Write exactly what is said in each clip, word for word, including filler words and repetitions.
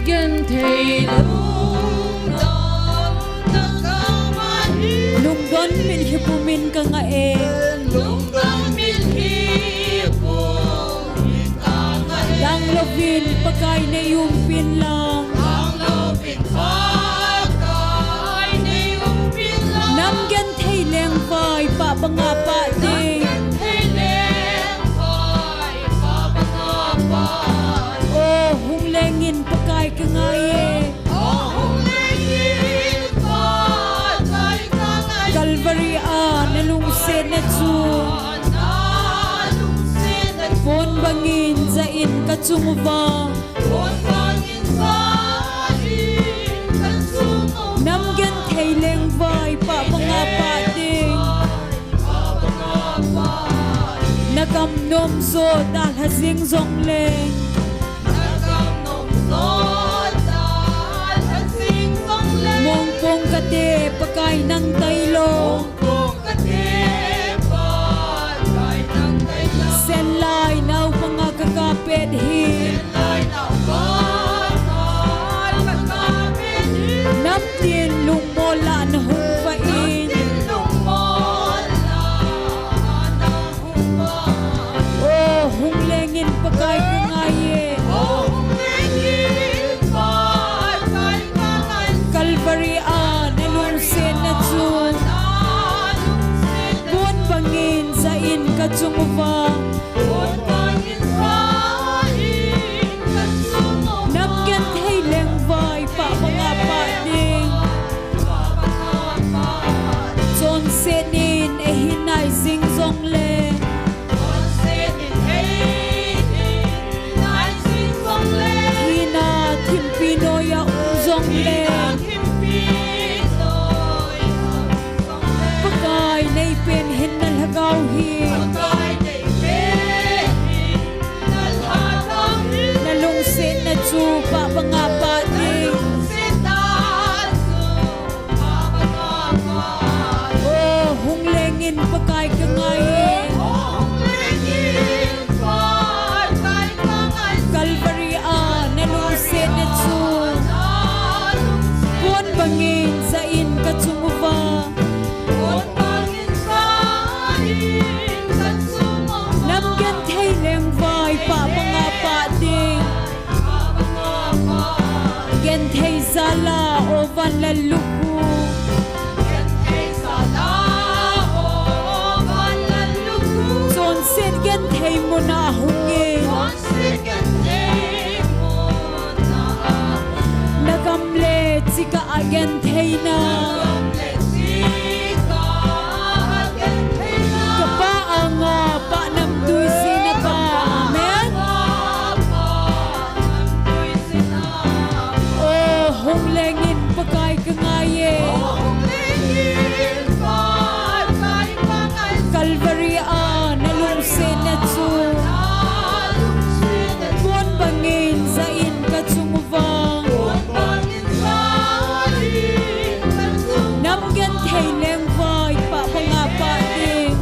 Genthei lungdon na kama hi. Lungdon milhih pumin ka ngah e. Lungdon milhih pumin ka ngah e. Dang louvin Pakai nei umpin lang. Dang louvin Pakai nei umpin lang. Nam genthei lengvai pah banga pah ding. Nam genthei lengvai pah banga pah ding. O hung lengin Pakai ka ngai e. O hung lengin Pakai ka ngai e. Calvary a na lungsetna chu. Na lungsetna chu. Pon bangin jah in ka chung uva. Pon bangin jah in ka chung uva. Nam genthei lengvai pah banga pah ding. Na gam nomjo dalha jing jongleng. Na gam nomjo dalha jing jongleng. Mongpong kate Pakai nang tailou. Mongpong kate Pakai nang tailou. Senlai naupanga ka kapet hi. Senlai naupanga ka kapet hi. Namtin lungmol a na hung vah in. Namtin lungmol a na hung vah in. O hung lengin Pakai ka ngai e. O hung lengin Pakai ka ngai e. Calvary a na lungsetna chu. Na lungsetna chu. Pon bangin jah in ka chung uva. Pon bangin jah in ka chung uva. Nam genthei lengvai pah banga pah ding. Chonset in eihin nai jing jongleng. Chonset in eihin nai jing jongleng. Thina thimpi noiya um jongleng. Thina thimpi noiya um jongleng. Pakai nei pen hinna lhagao hi. Pakai nei pen hin. Na lungsetna chu pah banga pah ding. O hung lengin Pakai ka ngai e. Calvary a na lungsetna chu. Pon bangin jah in ka chung uva. Nam genthei lengvai pah banga pah ding. Genthei jal a o vanlalukhu. Chonset genthei muna hung in. Na gam le chika a gentheina. Ka Pa anga pah namtui jing na pa. Amen. O hung lengin Pakai ka ngai e. Calvary a na lungsetna chu. Pon bangin jah in ka chung uva. Nam genthei lengvai pah banga pah ding.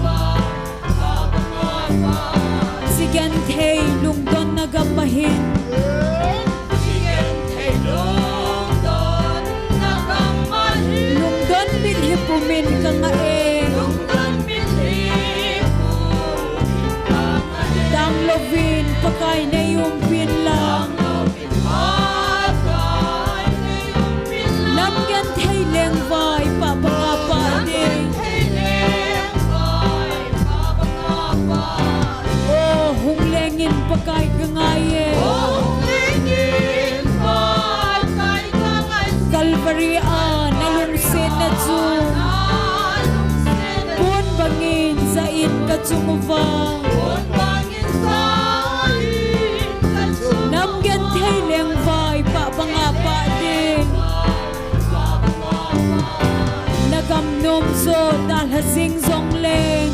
Chi genthei lungdon na gam ahin. Lungdon milhih pumin ka ngah e. Dang louvin Pakai nei umpin lang. Nam genthei lengvai pah banga pah ding. O hung lengin Pakai ka ngai e. Calvary a na lungsetna chu. Pon bangin jah in ka chung uva. Nam genthei lengvai pah banga pah ding. Na gam nomjo dalha jing jongleng.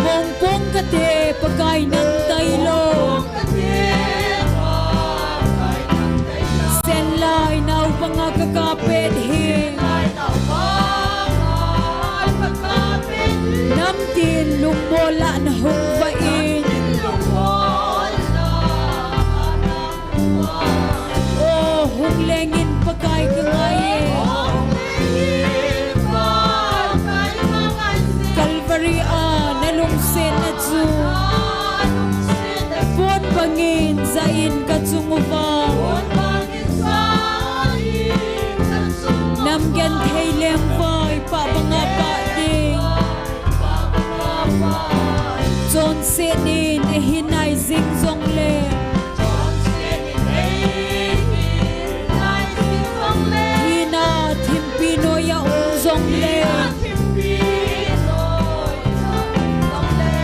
Mongpong kate Pakai nang tailou. Senlai naupanga ka kapet hi. Namtin lungmol a na hung vah in. chung uva. Nam genthei lengvai pah banga pah ding. Chonset in eihin nai jing jongle, hina thimpi noiya um jongle,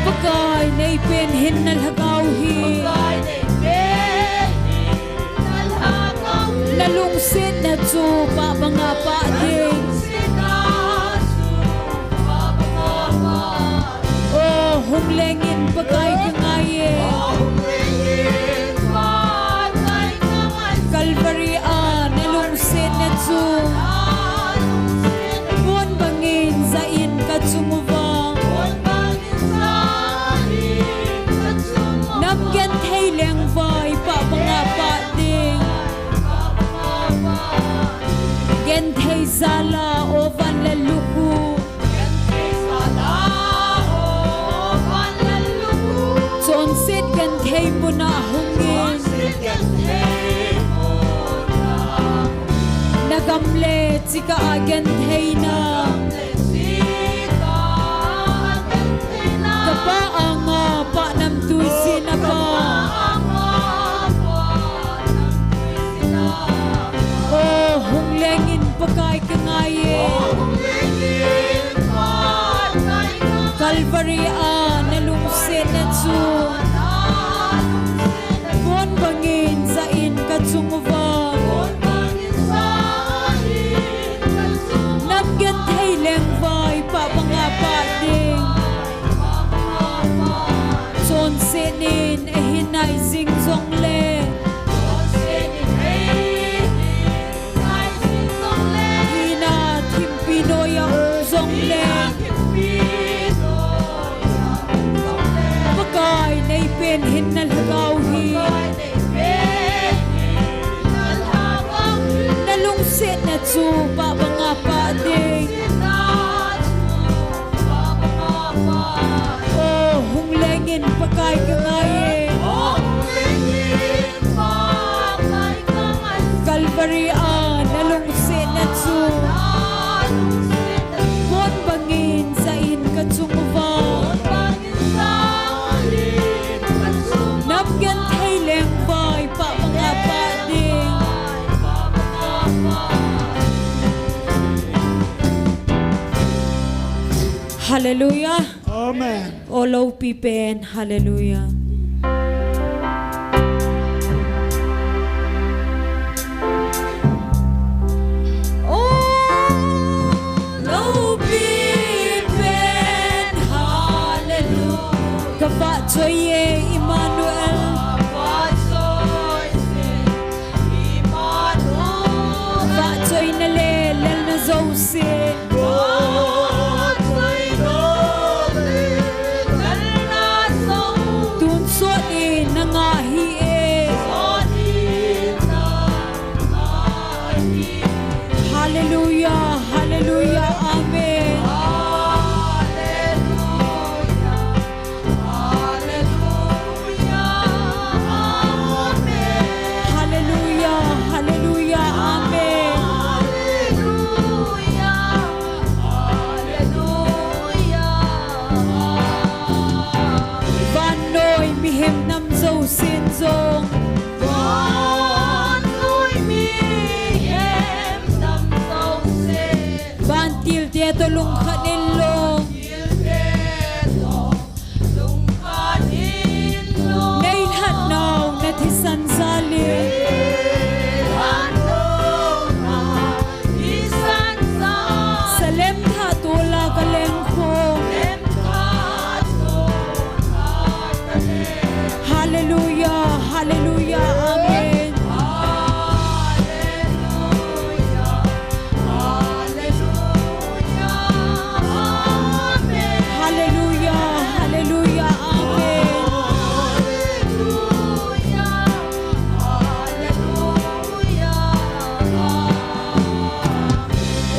Pakai neipen hinna lhagao hi nalungsetna chu pah banga pah ding. O, hung lengin Pakai ka ngai e. Calvary a nalungsetna chu pon bangin jah in ka chung uva. Nam genthei lengvai pah banga pah ding. Genthei jala o van le lukhu. Chonset genthei muna hungin. Nagam le chika a gentheina. Kapa anga pah namtui jin apa. O, hung lengin Pakai ka ngai e. Calvary a nalungsetna chu pon bangin jah in ka chung uva. Nam genthei lengvai pah banga pah ding. Chonset in eihin nai jing jongle, hina thimpi noiya um jongle, Pakai neipen hinna lhagao hi nalungsetna chu pah banga pah ding. O, hung lengin Pakai ka ngai e. Calvary a nalungsetna chu pon bangin jah in ka chung uva. Nam genthei lengvai pah banga pah ding. Hallelujah. Amen. O loupi pen, hallelujah. O loupi pen, hallelujah. Ka vahchoi e, Emmanuel. Vahchoina le lelna jouse. Tun sot in nanga hi e. Hallelujah, hallelujah, amen. Hallelujah, hallelujah, amen. Vannoi mihem nam jousen jong. Vantilte toh lungkhat inlang. Nei lhatnau na thisan jal in. Salem thah tola ka lengkhom. Hallelujah, hallelujah, amen. Hallelujah, hallelujah, amen.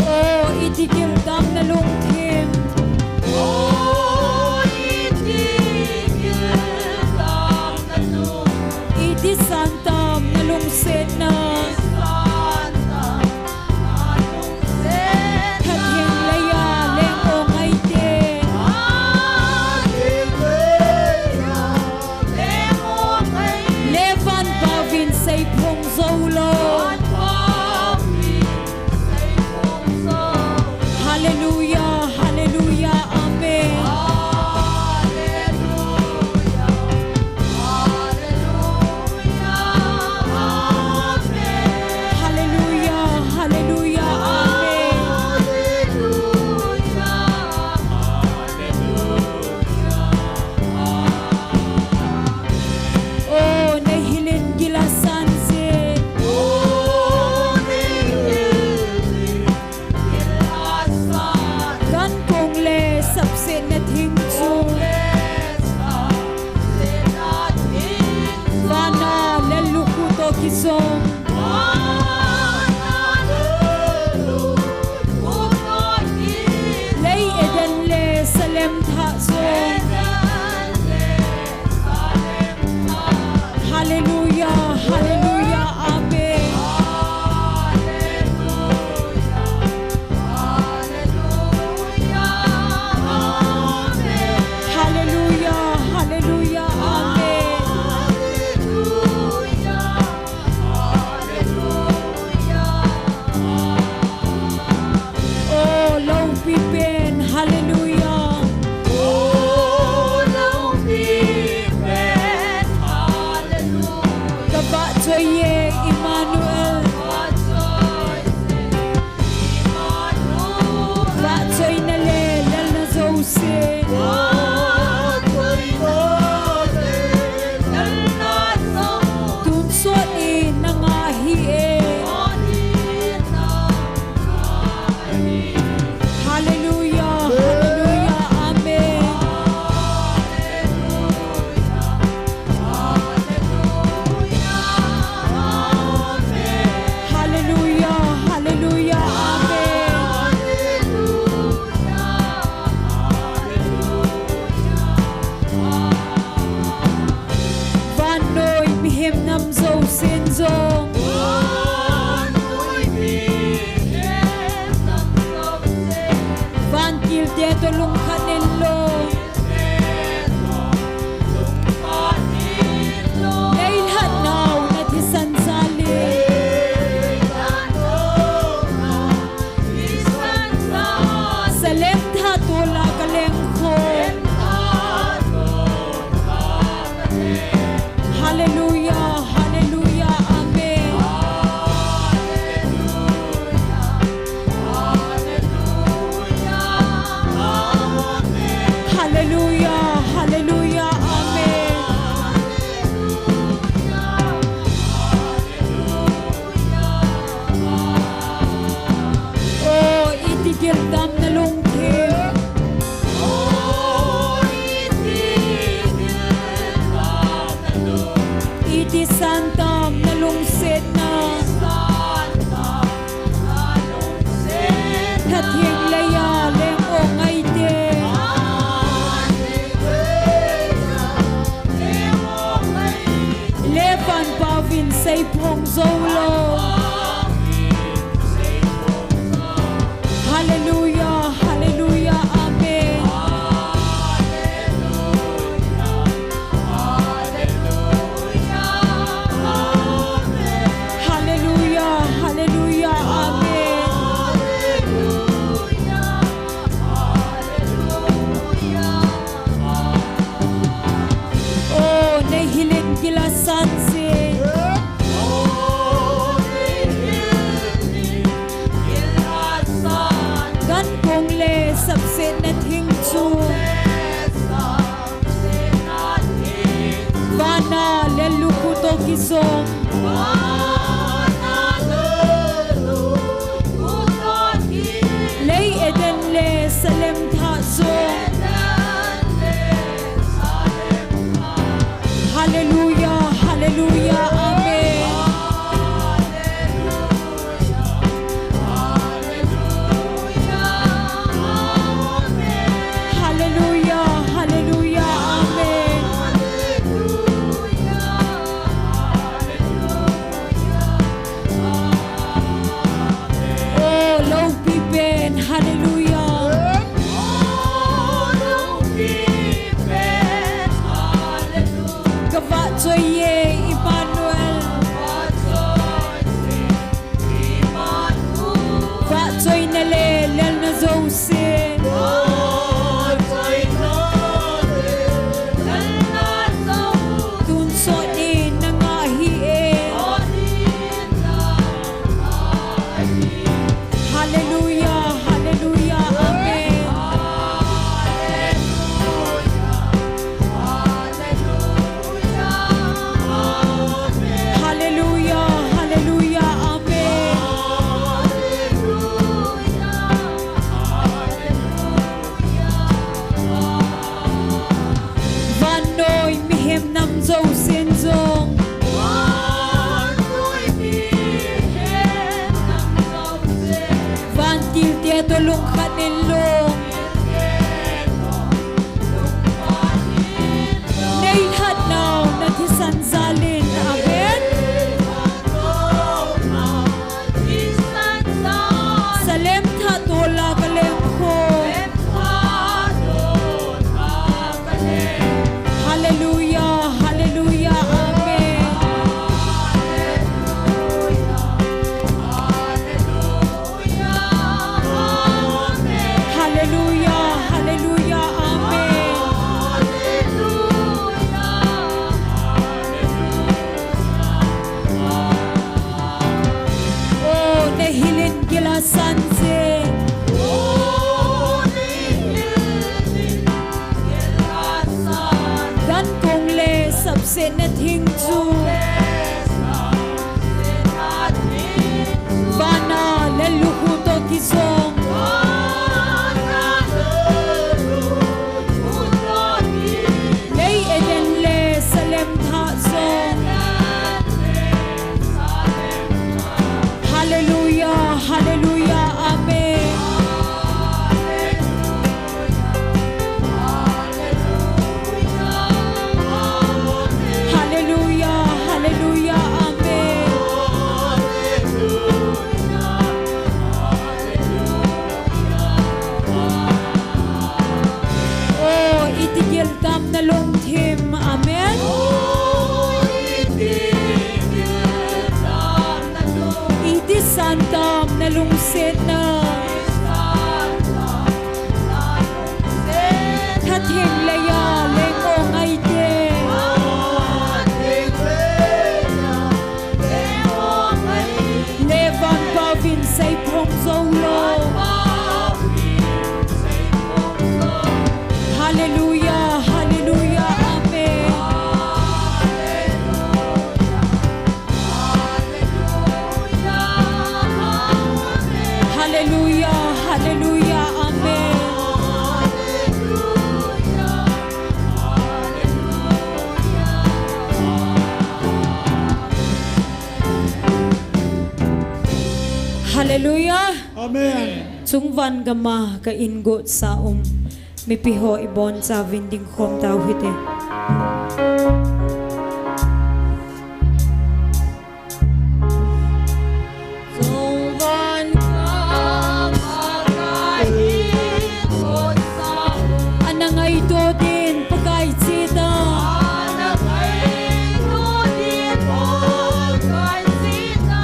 O, iti gil tam na lungthim. Iti san Sen jong. Vantil te toh lungkhat in lou. Nei lhatnau na thisan jal in. Salem thah tola ka lengkhom. Hallelujah, hallelujah, amen. Hallelujah, hallelujah, amen. Oh, iti giltam na lungthim. Iti santam na lungsetna. Thatheng leiya leng o ngaite. Levan pauvin seiphong jou lou. Hallelujah, hallelujah, amen. Hallelujah, hallelujah, amen. Oh, nei hilin gil asan jing. Gankong le sapsetna thing chu. Vana lel lukhu toh kijong. Lei Eden le Salem thah jong. Hallelujah, hallelujah, amen. Hallelujah, hallelujah, amen. Oh, loupi pen, hallelujah. Ka vahchoi e, Emmanuel. Vahchoina le lelna jouse. Tun sot in na ngah hih e. Hallelujah, hallelujah, amen. Hallelujah, hallelujah, amen. Vannoi mihem nam jousen jong. Vantil te toh lungkhat in lung. Nei lhatnau na thisan jal in, amen. Salem thah tola ka lengkhom. Hallelujah, hallelujah, amen. Hallelujah, hallelujah, amen. Oh, nei hilin gil asan jing. Gankong le sapsetna thing chu. Vana lel lukhu toh kijong. Lei Eden le Salem thah jong. Hallelujah, hallelujah, amen. Hallelujah, Amen. Iti santam nalungsetna. Thatheng leiya leng o ngaite. Levan pavin seiphong jou lou. Hallelujah, hallelujah, amen. Hallelujah, hallelujah, amen. Hallelujah. Amen. Chungvan gama ka ingot sa um mipi ho ibon chauvin dingkhom tau hite. Ana ngaito din Pakai chita.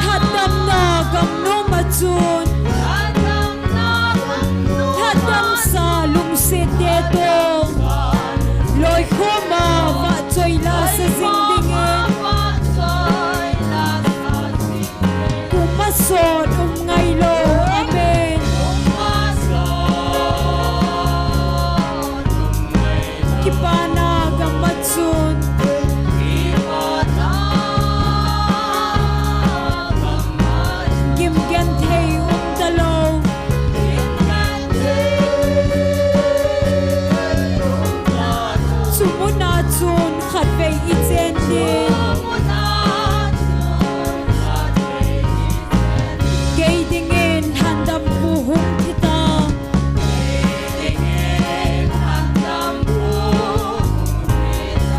Hatdamna gamnom a chun. Hatdamsa lungset te toh. Loikhom a vahchoi lasa jing dingin. Kum a sot um ngailou. Amen. Kipana gam a chun. Gim genthei um talou. Chu muna chun khatvei i chen ding. Kei dingin lhandampu hung thi ta.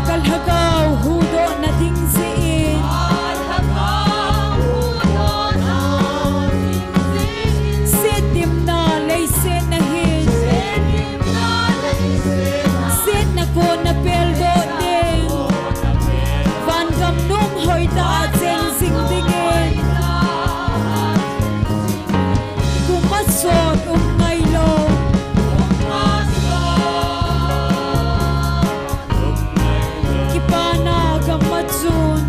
Ka lhagao huhdohna ding jeh in. Setdimna leiset na hin. Setna kona peldoh ding. Van gamnom hoitah a cheng jing dingin. Kum a sot um ngailou. Kipana gam a chun.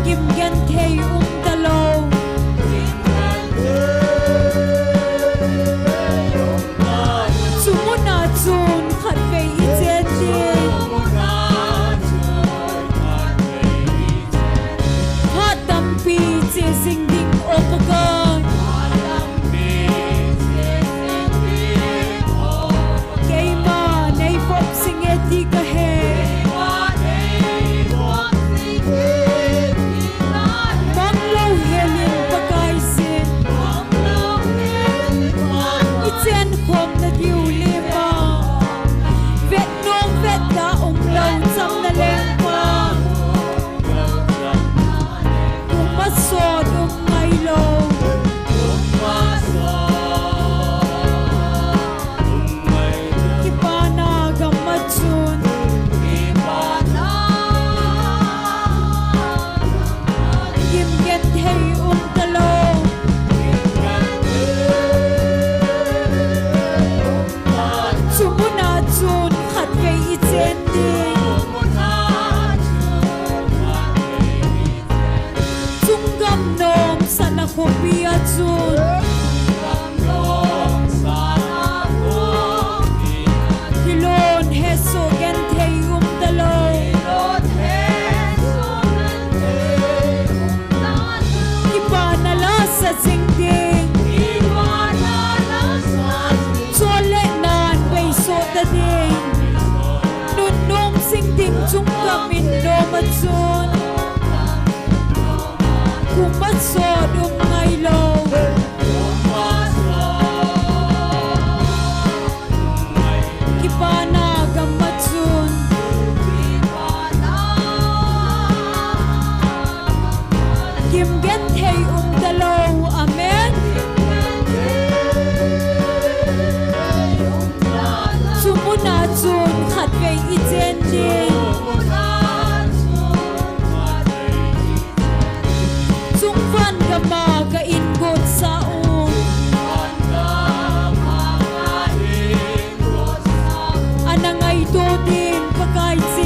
Gim genthei um talou. Chu muna chun khatvei i chen ding. Phat tampi che jing ding o Pakai. Keima nei vop jing e ti ka he. Manglou helin Pakai jin. I chen khomna diu lima. Vet nom vet da umlou chamna lengpa. Kum a sot um ngailou. Kipana gam a chun. Gim genthei um talou. Chu muna chun khatvei i chen ding. Chung gam nom sana khopi a chun. Hilon hesoh genthei um talou. Kipana lasa jing ding. Chol le nan beisoh ta ding. Nunnom jing ding chung gam in nom a chun. Kum a sot um ngailou. Kipana gam a chun. Gim genthei um talou. Amen. i chen ding. Chungvan gam a ka in got sa u. Ana ngaito ding Pakai che.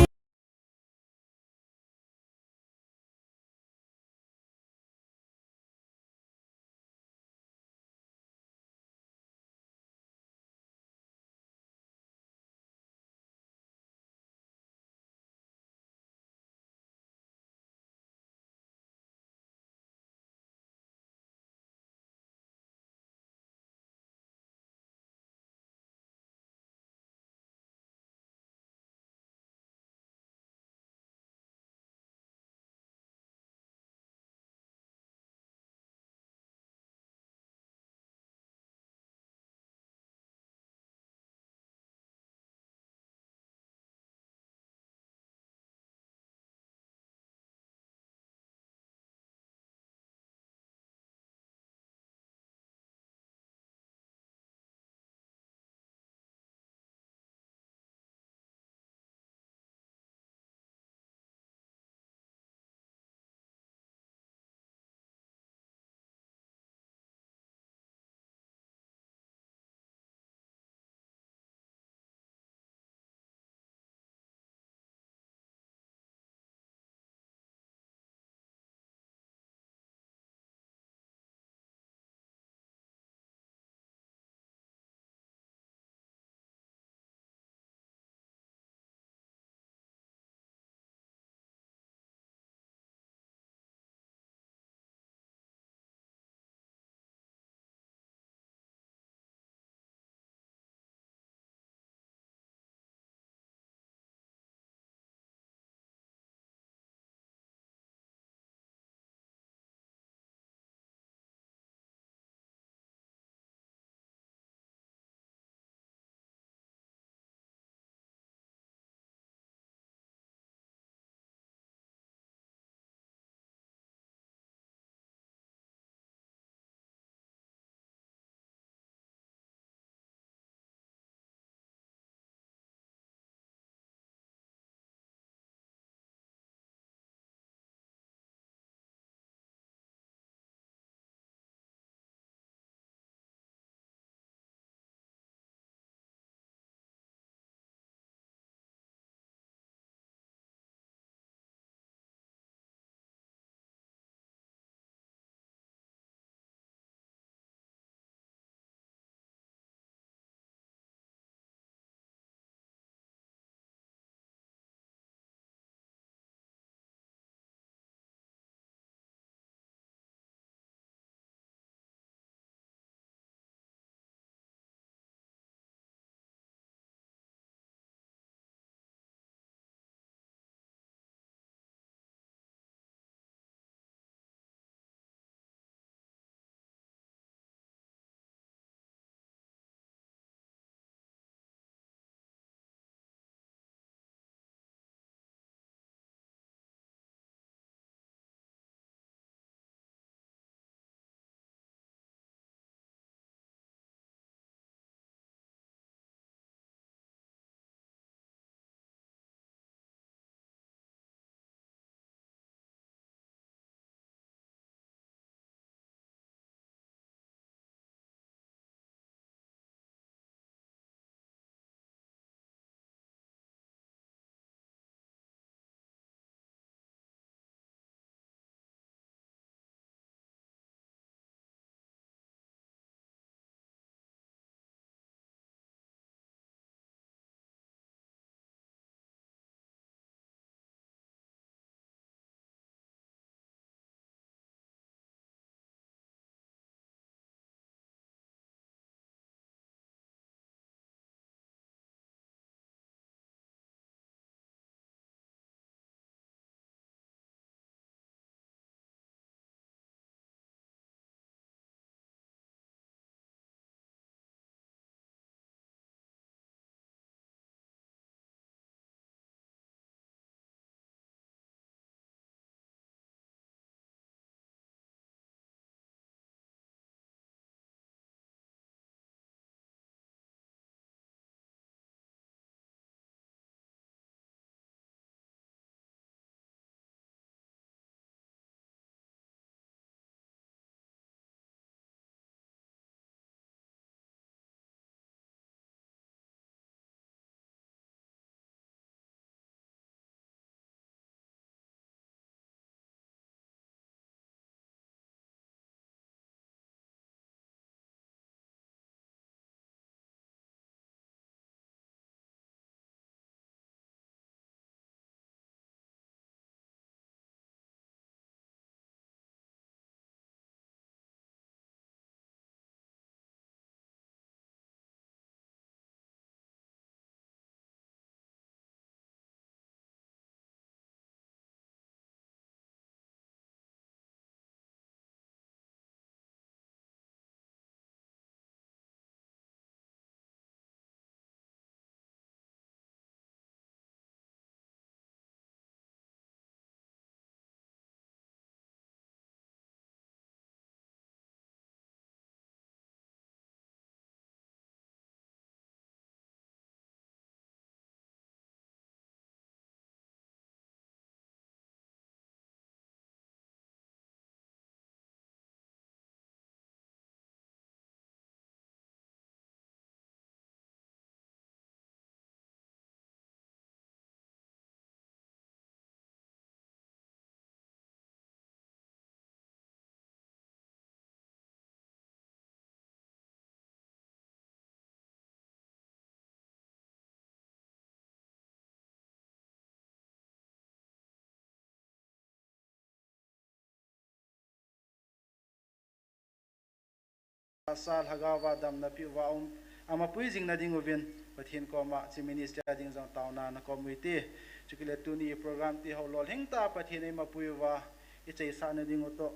sa lhagao va damna peh uva um, ama pui jing na ding uvin, Pathen koma hiche ministry a ding jong taona na kom u hite. Chukit le tuni program ti ho lolhing tah Pathen eima pui uva, i cheisah na ding u toh,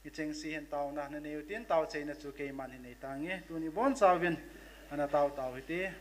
i chengse hin taona na nei u tin tao cheina chu keiman hin nei tange. Tuni boncha uvin, ana tao tao hite.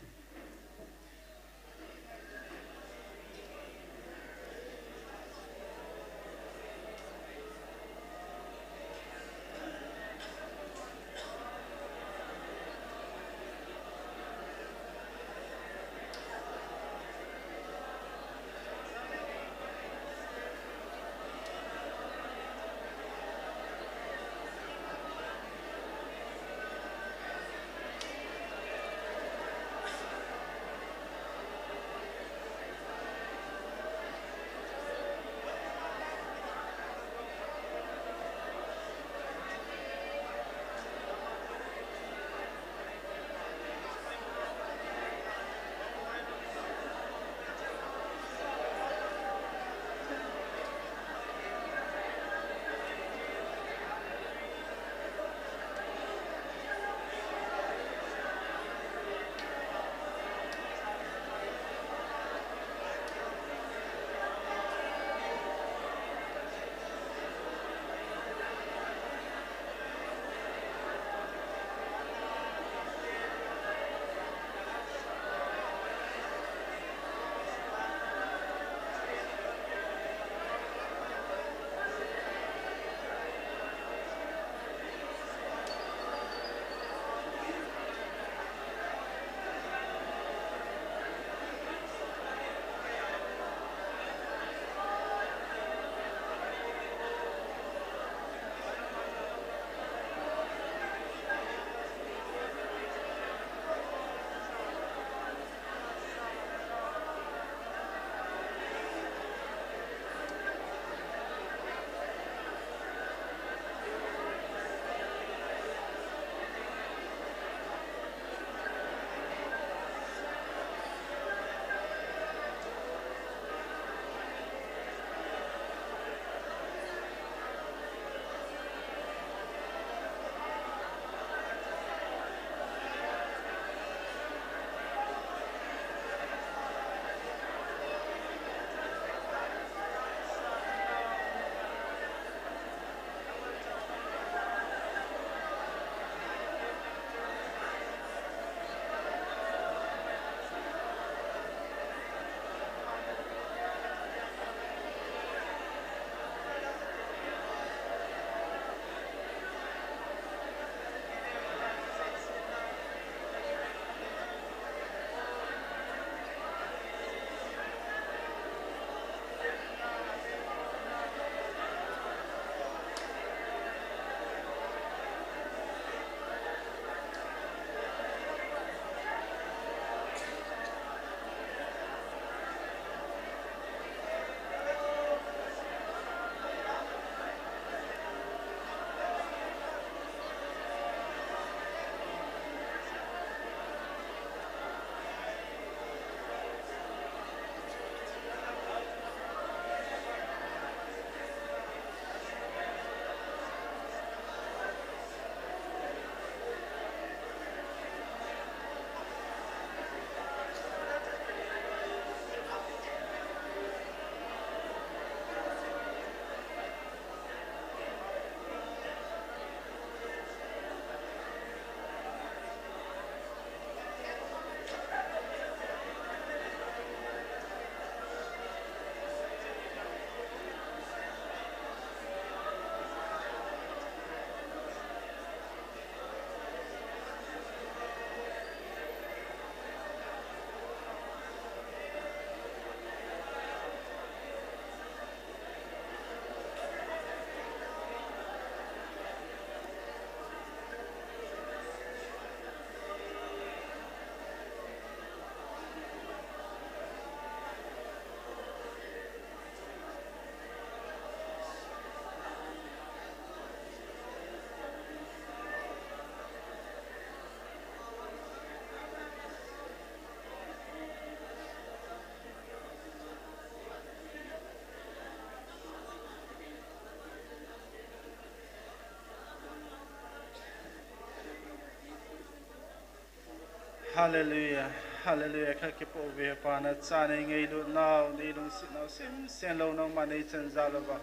Hallelujah, hallelujah. Kha kipo ve Pa, nacha nei ngailut nau, nei lungset nau simsen lou, nangma nei chan jal uva,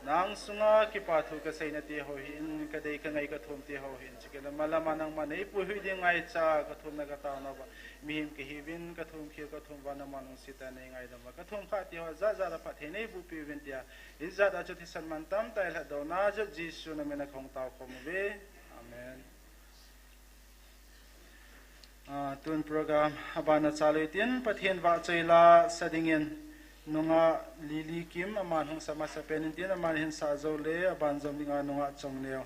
nang sunga kipa thu kasei nati ho hin, kadei kangai kathum ti ho hin, chikila malama nangma nei puihui ding ngaicha kathumna katao nauva, mihem kahiuvin kathum khel kathum uva, nangma lungset a nei ngaidam uva, kathum kha ti ho jat jat a phatthei nei boh piuvin tia, hijat a chu thisan mantam tah a lhatdohna jal Jesu namin a kahung tao khom uve. Amen. Ah, tun program abana chalui tin, Pathen vahchoi la sa dingin, nungah Lily Kim, aman hung sa masapen in tin, aman hin sa jou le, aban jom dinga nungah Chongneo,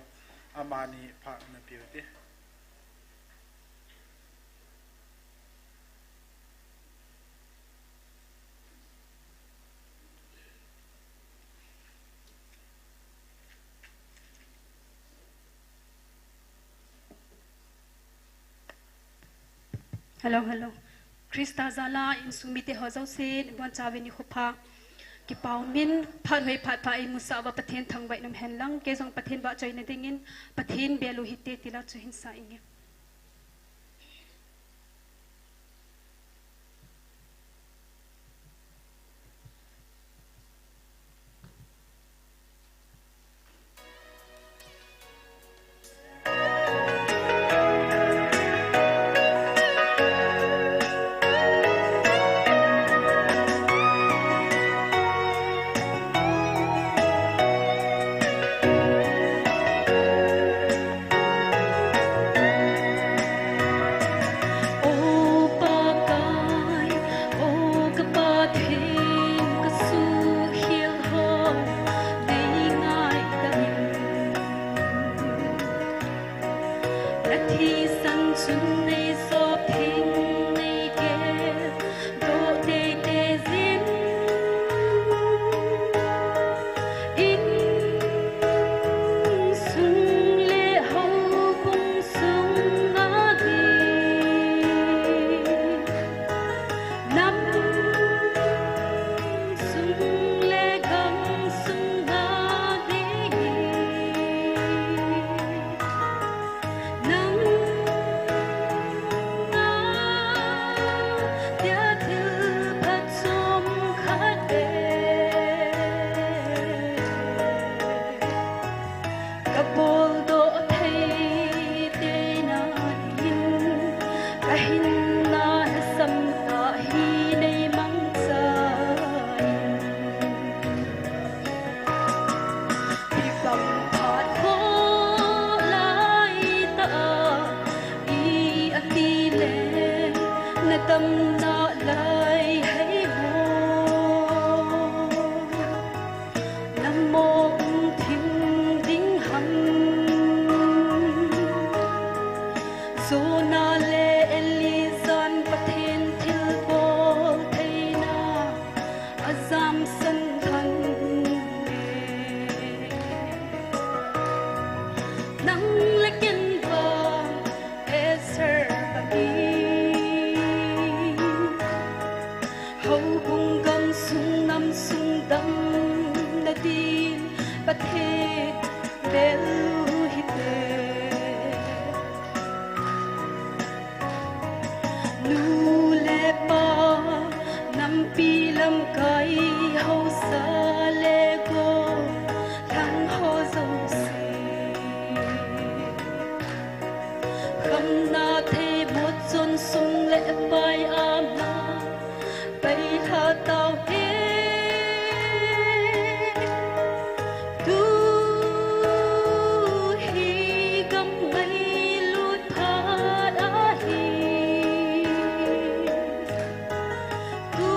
amani phak na piu te. Hello, hello. Christa jal a insung mite ho jouse, nabonchauvin nikho pha. Kipah umin, phat hoi phat pha imusah uva Pathen thangvah in um hen lang, kei jong Pathen vahchoina dingin, Pathen bel u hite ti la chu hin sa inge. O Pakai, o ka Pathen, ka suhkhel ho nei ngaidam in. Na thisan chun nei sop theng, nei geldoh teitei jin. Insung le houbung sunga ding, nam sung le gam sunga ding, nang a tia thil phat chomkhat beh ka boldoh thei teina dingin, ka hinna lhasam tah hi nei mangcha in. Hibang phat kho lai tah a, i ati le, na damna lai hei mo. Na mong thim ding ham. Jonah le Elijah in Pathen thilbol theina a jamsan lhon e. Nang le ken vang Esther bang in, houbung gamsung namsung damna din Pathen bel u hite. Nu le pa, nampi lamkai, haosa le gollhang ho jouse, khamna thei mot chun sum le pai ama pai lha tau hen. Tu hi gam ngailut phat ahi. Tu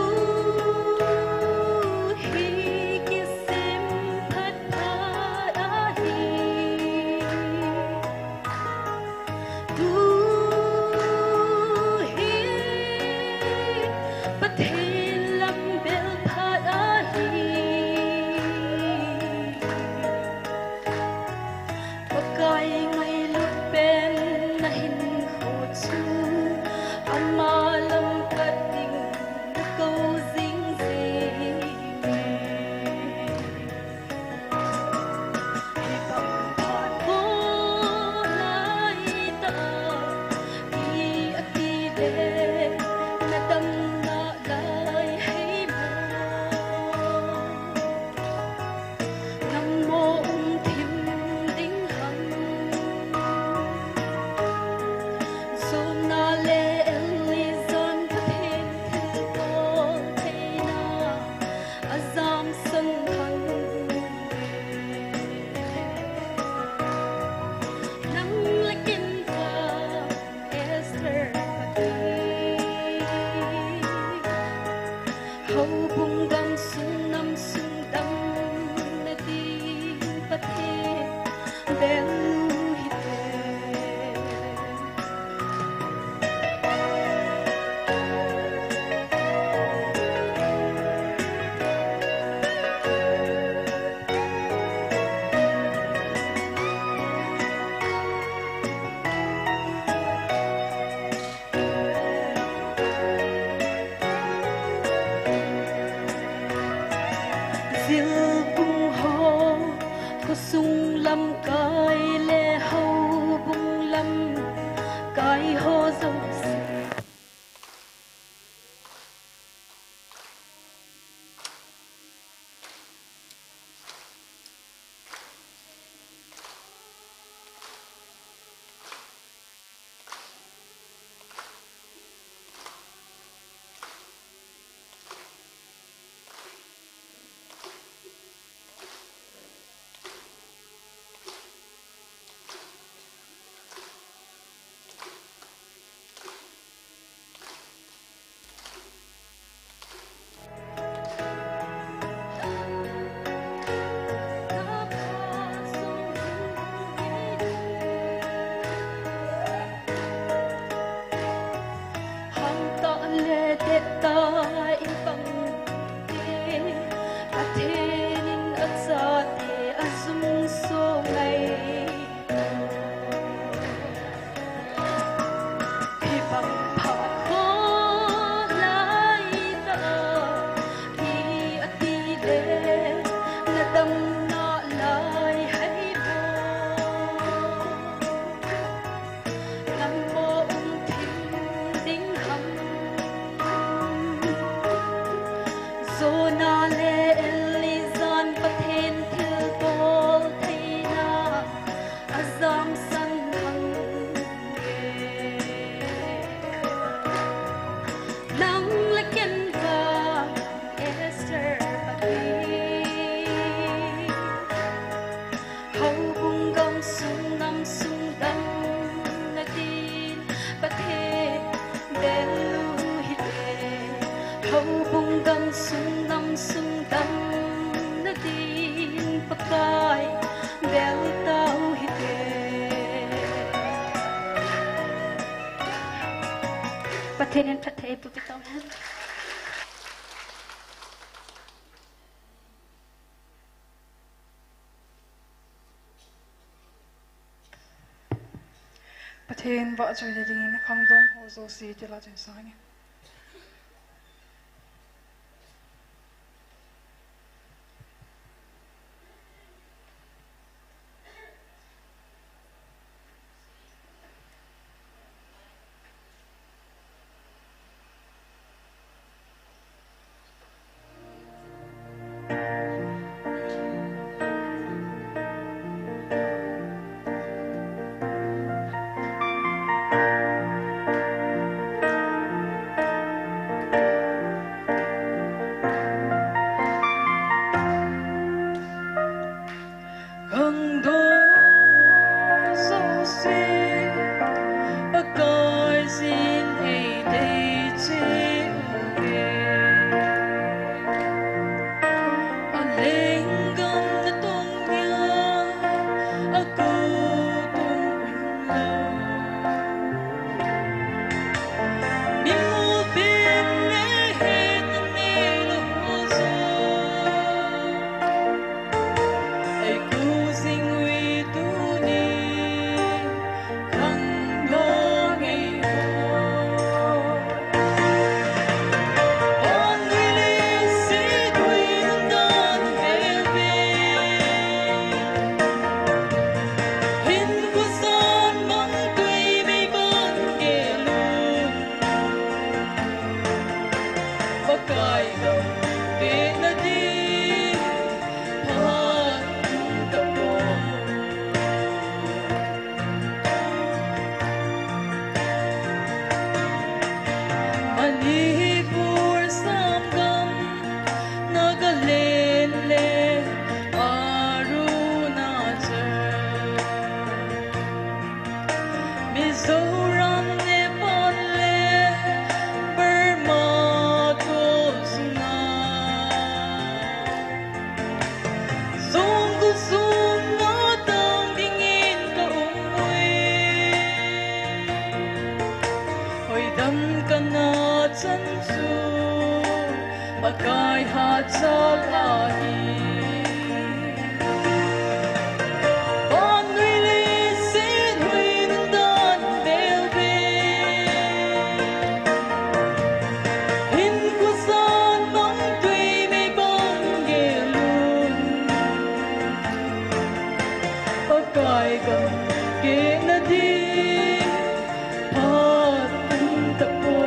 hi kisem phat phat ahi. Tu hi Pathen lam Pathen in phatthei eiboh peh tauhen. Pathen vahchoina dingin khangdong ho jouse til'a chun sangin. Khangdong jouse, Pakaiyin eidei cheh uve. Alenggam natong nia, akou tong unlou. Mimu pen le hetna neilou ho joh. Eikou jing uve tuni, khangdong eiho. Vannoi leiset hoi nundan veve. Hinkho jan mang tui mei bang gel un. Pakai gam pehna ding phat tapou. Manipur, Assam gam, Nagaland le Arunachal, Mizoram, Nepal le Burma toh sunga. Songkul sunga tang dingin ka um uve. Hoidam kana chan chu Pakai hatchal ahi. Vannoi leiset hoi nundan veve. Hinkho jan mang tui mei bang gel un. Pakai gam pehna ding phat tapou.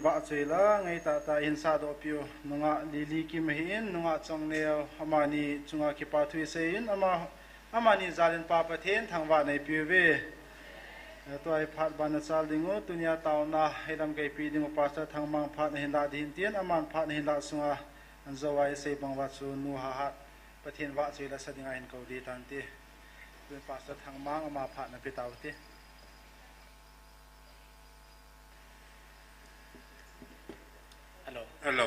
Vahchoi la, ngai tahtah in sahdoh piu, nungah Lily Kim ahin, nungah Chongneo, amani chunga kipa thu isei in, ama, amani jal in Pa Pathen thangvah nei piu ve. Tua hi phat ban a chal ding u, tunia taona, hilam kei pi ding u Pastor Thangmang phat na hin lah ding hin tin, aman phat na hin lah sunga, an jou a isei bang uva chu nu Hahat, Pathen vahchoi la sa ding a hin kou ding tan ti. Tun Pastor Thangmang ama phat na pe tau ti. Hello. Hello.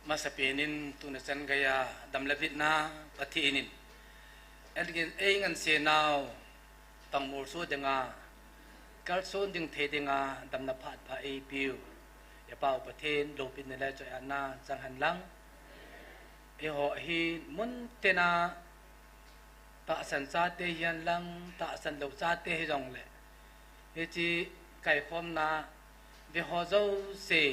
Masapen in tuni chan geiya dam le vetna Pathen in. Elgin ei ngan se nau tang mur su dinga, kal sun ding thei dinga, damna phat pha ei piu. Ei Pa u Pathen, loupina le choi-atna chang hen lang. Eiho hi mun tina tahsan chate hihen lang, tahsan lou chate hijongle, hiche kaikhomna ve ho jouse,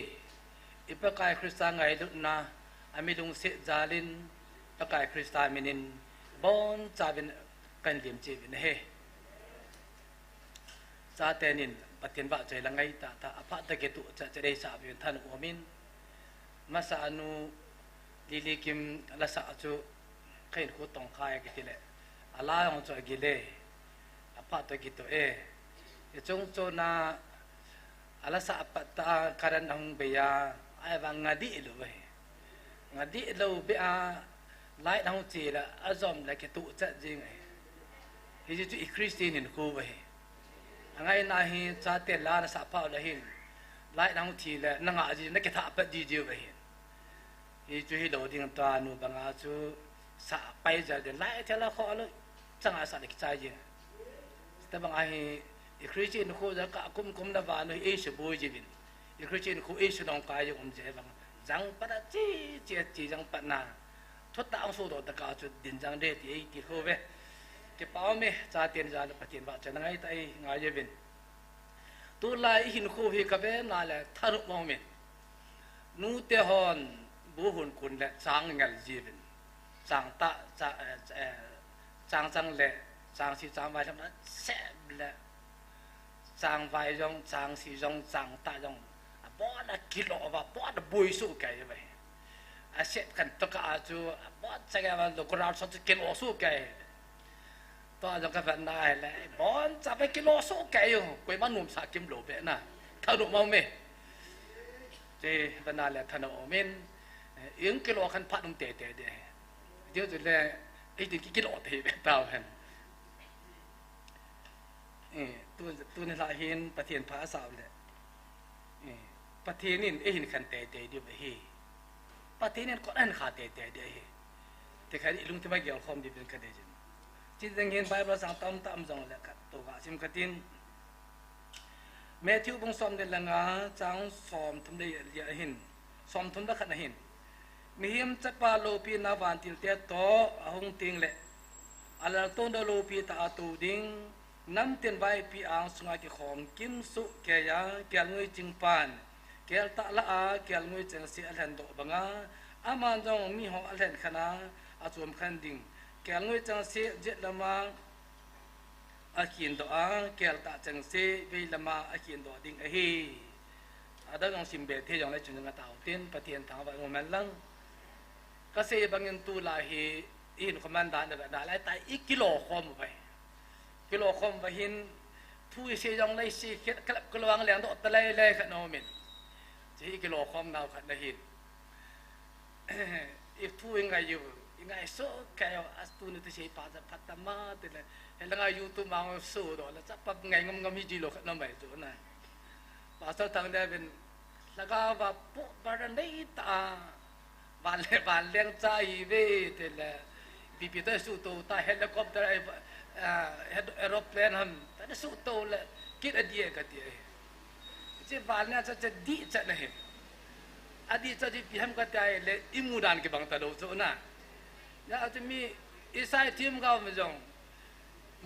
i Pakai Christa ngailutna, ami lungset jal in, Pakai Christa min in, bonchauvin kahin lim cheh uvin ahi. Chaten in Pathen vahchoi la ngai tahtah, aphat tah kituh chat chat deisah uvin thanop um in. Masa a nu Lily Kim la sah chu kahin khu tong khai kiti le. Ala jong chu agil e. Aphat tah kituh e. Hiche chung chon a ala sah pat tah a current ahung bei a, ahivang nga dih lou e. Nga dih lou beh a, light ahung che le, ajom le kituh chat jing ahi. Hiche chu i Christian hinkho ahi. Angaina hi chate la na sah pha le hin, light ahung che le, na nga ji, na kitha pat ji ji ahi. Hichu hilou ding tua nu banga chu sah pai jal ding, light thela kho lou, changa sah le kichai jing. Tabang ahi, i Christian khu ja ka kum kum na vanu hi ei suboi jiuvin. I Christian khu ei sunong kai jong um je bang. Jang pat a chi, chi, chi jang pat na. Thutah ang sudoh tah a chu din jang de ti ei ti khu ve. Kipa um e, chaten jal Pathen vahchoi la ngai tah ei ngai jiuvin. Tulai i hinkho hi ka ve na le thanop mong min. Nute hon bu hun kun le chang ngel jiuvin. Chang tah, cha, eh, eh, chang chang le, chang si chang vai lam na sep le. Chang vai jong, chang si jong, chang tah jong. Abon a kilo va, abon a bui su kei ve. A sep kan to ka a chu, abon cha kei va, lo ko ra so chu kilo su kei. Tua jong ka vet na ahile, boncha ve kilo so kei u, koima nomsa kim lou beh na. Thanop mong me. Che, vet na le thanop mong min, eh, ing kilo khan phat um tete de. Ding chu le, ei ding ki kilo te ve tau hen. Eh, tu, tuni la hin Pathen pha asah le. Eh, Pathen in ei hin khen tete diu ahi. Pathen in kot ahin kha tete diu ahi. Ti khat i lungthim a gel khom diuvin ka dei jin. Chin jeng hin Bible chang tamtah um jongle khat to ka sim khat in. Matthew bung som le nga chang som thum le li a hin. Som thum le khat a hin. Mihem Chapa loupina vantil te toh ahung teng le, alaltouna loupi tah a tou ding, namtin vaipi ang sunga kikhom kim soh kei a, kelngoi chingpan, kel tah lah a, kelngoi chengse alhen doh banga, aman jong miho alhen khen a, achom khen ding, kelngoi chengse jet lama, akhin doh a, kel tah chengse vei lama akhin doh ding ahi. Adang jong sim be thei jongle chun nga tao tin, Pathen thangvah in um hen lang. Ka sei bangin tulai hi, i hinkho man dan a, dan lai tah i kilo khom uve. Kilo khom uva hin, thu i sei jongle i sei kit, kalap kalo ang leng doh ta lai lai khat na um in. Che i kilo khom nau khat na hin. I thu i ngai u, i ngai soh kei u, a tuni thu sei pa cha phat ta ma ti le, he langa YouTube ma ngo soh doh le, cha pa ngai ngam ngam hi ji lou khat na mai chu na. Pastor Thanglel vin, lhagao va pu ba ra nei ta, van le, van leng cha hi ve ti le, B P to suhto ta, helicopter, eh, eh, aeroplane ham, ta suhto le, kit a dia ka ti. Che van na cha cha di cha na he. Adih cha chu ipi ham kati ahile, imu dan kibang talou chu na. Hijeh chun mi, isei themgao ma jong,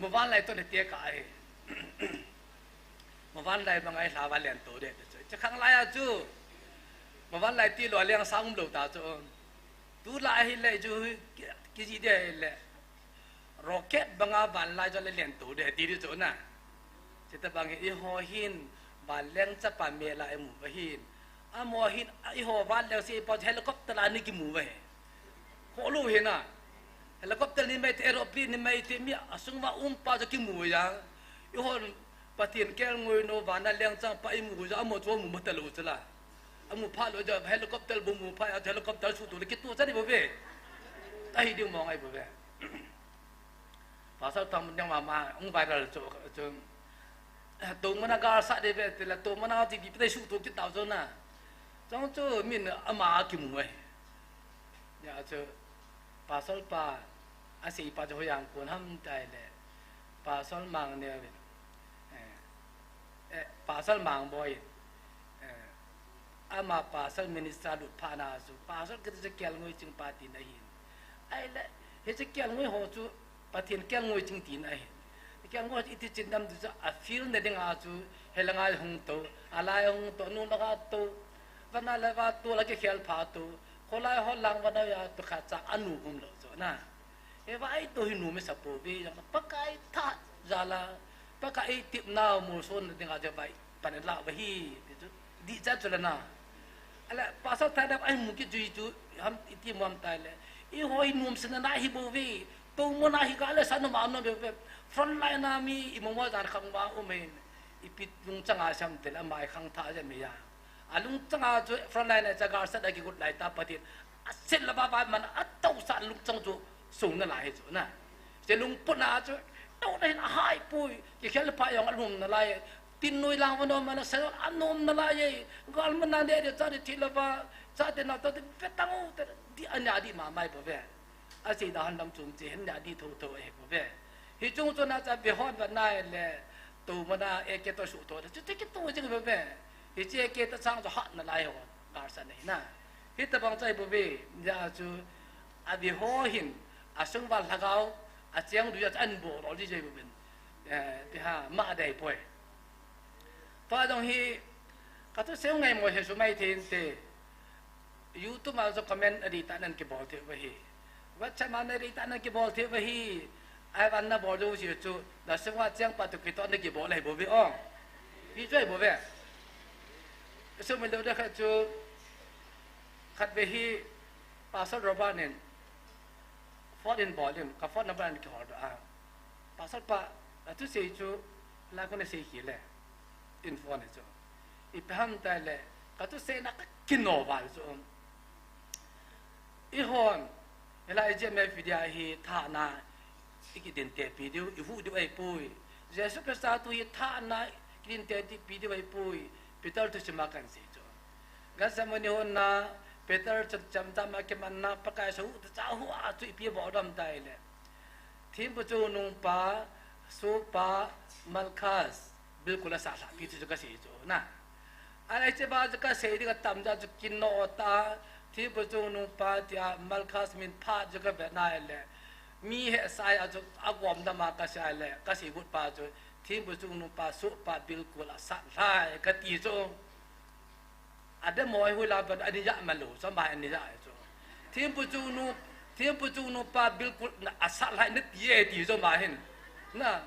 muvanlai toh na tekah ahi. Muvanlai banga ilha va lento ding chu. Hiche khanglai a chu, muvanlai tilou a leng sang umlou ta chu. Tulai ahile chu, ki, kijih ding ahile. rocket banga van lai jong le lento de ti di chu na. Chutobang hi eiho hin vanleng chapa mel a imu u ahin. Amaho hin eiho vanleng seipa chu helicopter a ana kimu u ahi. Kholou hi na. Helicopter ni mai te, aeroplane ni mai te, mi asung uva um pa chu kimu u ahi. Eihon Pathen kelngoi nu vana lengchang pa imu u jong, amaho chu amu talou chu la. Amu phat lou jong, helicopter bou mu phat a, helicopter suhtoh le kituh chan ahi bou ve. Ahi ding mong ahi bou ve. Pastor Thang Mun Deng mama, hung viral chu, chu. Tumana galsat ding ve, tile tumana ti di pete suhtoh kit tau chu na. Chong chu min ama kimu e. Hia chu, Pastor pa, asei pa chu hoiya kon ham tile. Pastor Mangneo in. Eh, eh, Pastor Mangboi in. Eh, ama pastor minister lut phat na chu, pastor kiti chu kelngoi ching pa tina ahin. Ahile, hiche kelngoi ho chu, Pathen kelngoi ching tina ahin. Kelngoi iti chin dam ti chu, a field na dinga chu, helanga hung tou, alai hung tou, nunga tou, vana le va tou, la kikhel pha tou, kholai ho lang vana ya tou khat cha anu hum lou chu na. Hiva eitou hi nom isa pouve, Pakai tha jal a, Pakai eitepna molsona dinga chu vai pan la uva hi, ti chu, dih cha chu la na. Ahile, pastor tha dam ahi mu kit chu, chu, ham iti mu ham tile. Eiho hi nom sena na hi bouve, tumana hi gal le sa nom a nom bouve. Front line a mi i momo jan khang uva um in, ipi lungchang a sam tile, ama i khangthah jeh a mi a. Alungchang a chu front line a chu galsat a kigot lai ta Pathen. Aset lou va va man a tousah lungchang chu sung nalai hi chu na. Hiche lungput na chu touna hin ahai poi, kikhel pha jong alum nalai. Tin noi lang va nom man a sa anom nalai e. Gal man na de de cha de thi lou va, chate nao tote vetang u te di ania di mama ahi bou ve. Asei da hon lam chom che hin nia di tho tho ahi bou ve. Hiche chung chu na cha ve hon va nai le, tumana A K toh suhtoh, chu chu kitoh jing bou ve. Hiche A K toh chang chu hat nalai ho, galsat na hi na. Hitobang chu ahi bou ve, hia chu, ave ho hin, asung uva lhagao, acheng dui a chu ahin bol lou ji jeh bou vin. Eh, ti ha, ma dei poi. Tua jong hi, ka thusei u ngaimo he sumai thei inte. YouTube a jong comment adih tah nan kibol thei uva hi. WhatsApp a nadih tah nan kibol thei uva hi. Ahivang nabol jouse chu, nasunga cheng pa toh kitoh na kibol ahi bou ve o. Hi chu ahi bou ve. Sumil lou da khat chu, khatvei hi, Pastor Robert in, phone in bol in, ka phone number ana kihol doh a. Pastor pa, athusei chu, la kona sei kit le, in phone chu. Ipi ham tile, ka thuseina ka kino val chu. Eihon, hilai G M F India hi thahna i kidinte pi diu, i huh diu ahi poi. Jesu Christa thu hi thahna kidinte ti pi diu ahi poi. Peter thusim a kan sei chu. Gethsemane hon a, Peter chu chamcham a kimanna, Pakai sa huh ta cha huh a chu ipi bol dam tile. Thempu chungnungpa, sohpa, Malchus, bilkul asat lhah pi chu kasei chu na. Ahile hiche va chu kasei ding atam jeh chu kino ta, thempu chungnungpa tia Malchus min phat chu kavet na ahile. Mi hehsa a chu agom dam a kasei ahile, kasei got pa chu, thempu chungnungpa, sohpa, bilkul asat lhah e kati chu. Ademo hi hoilai pen ani ja man lou, chomba ani ja chu. Thempu chungnu, thempu chungnu pa bilkul na asat lhah e nati e ti chomba hin. Na,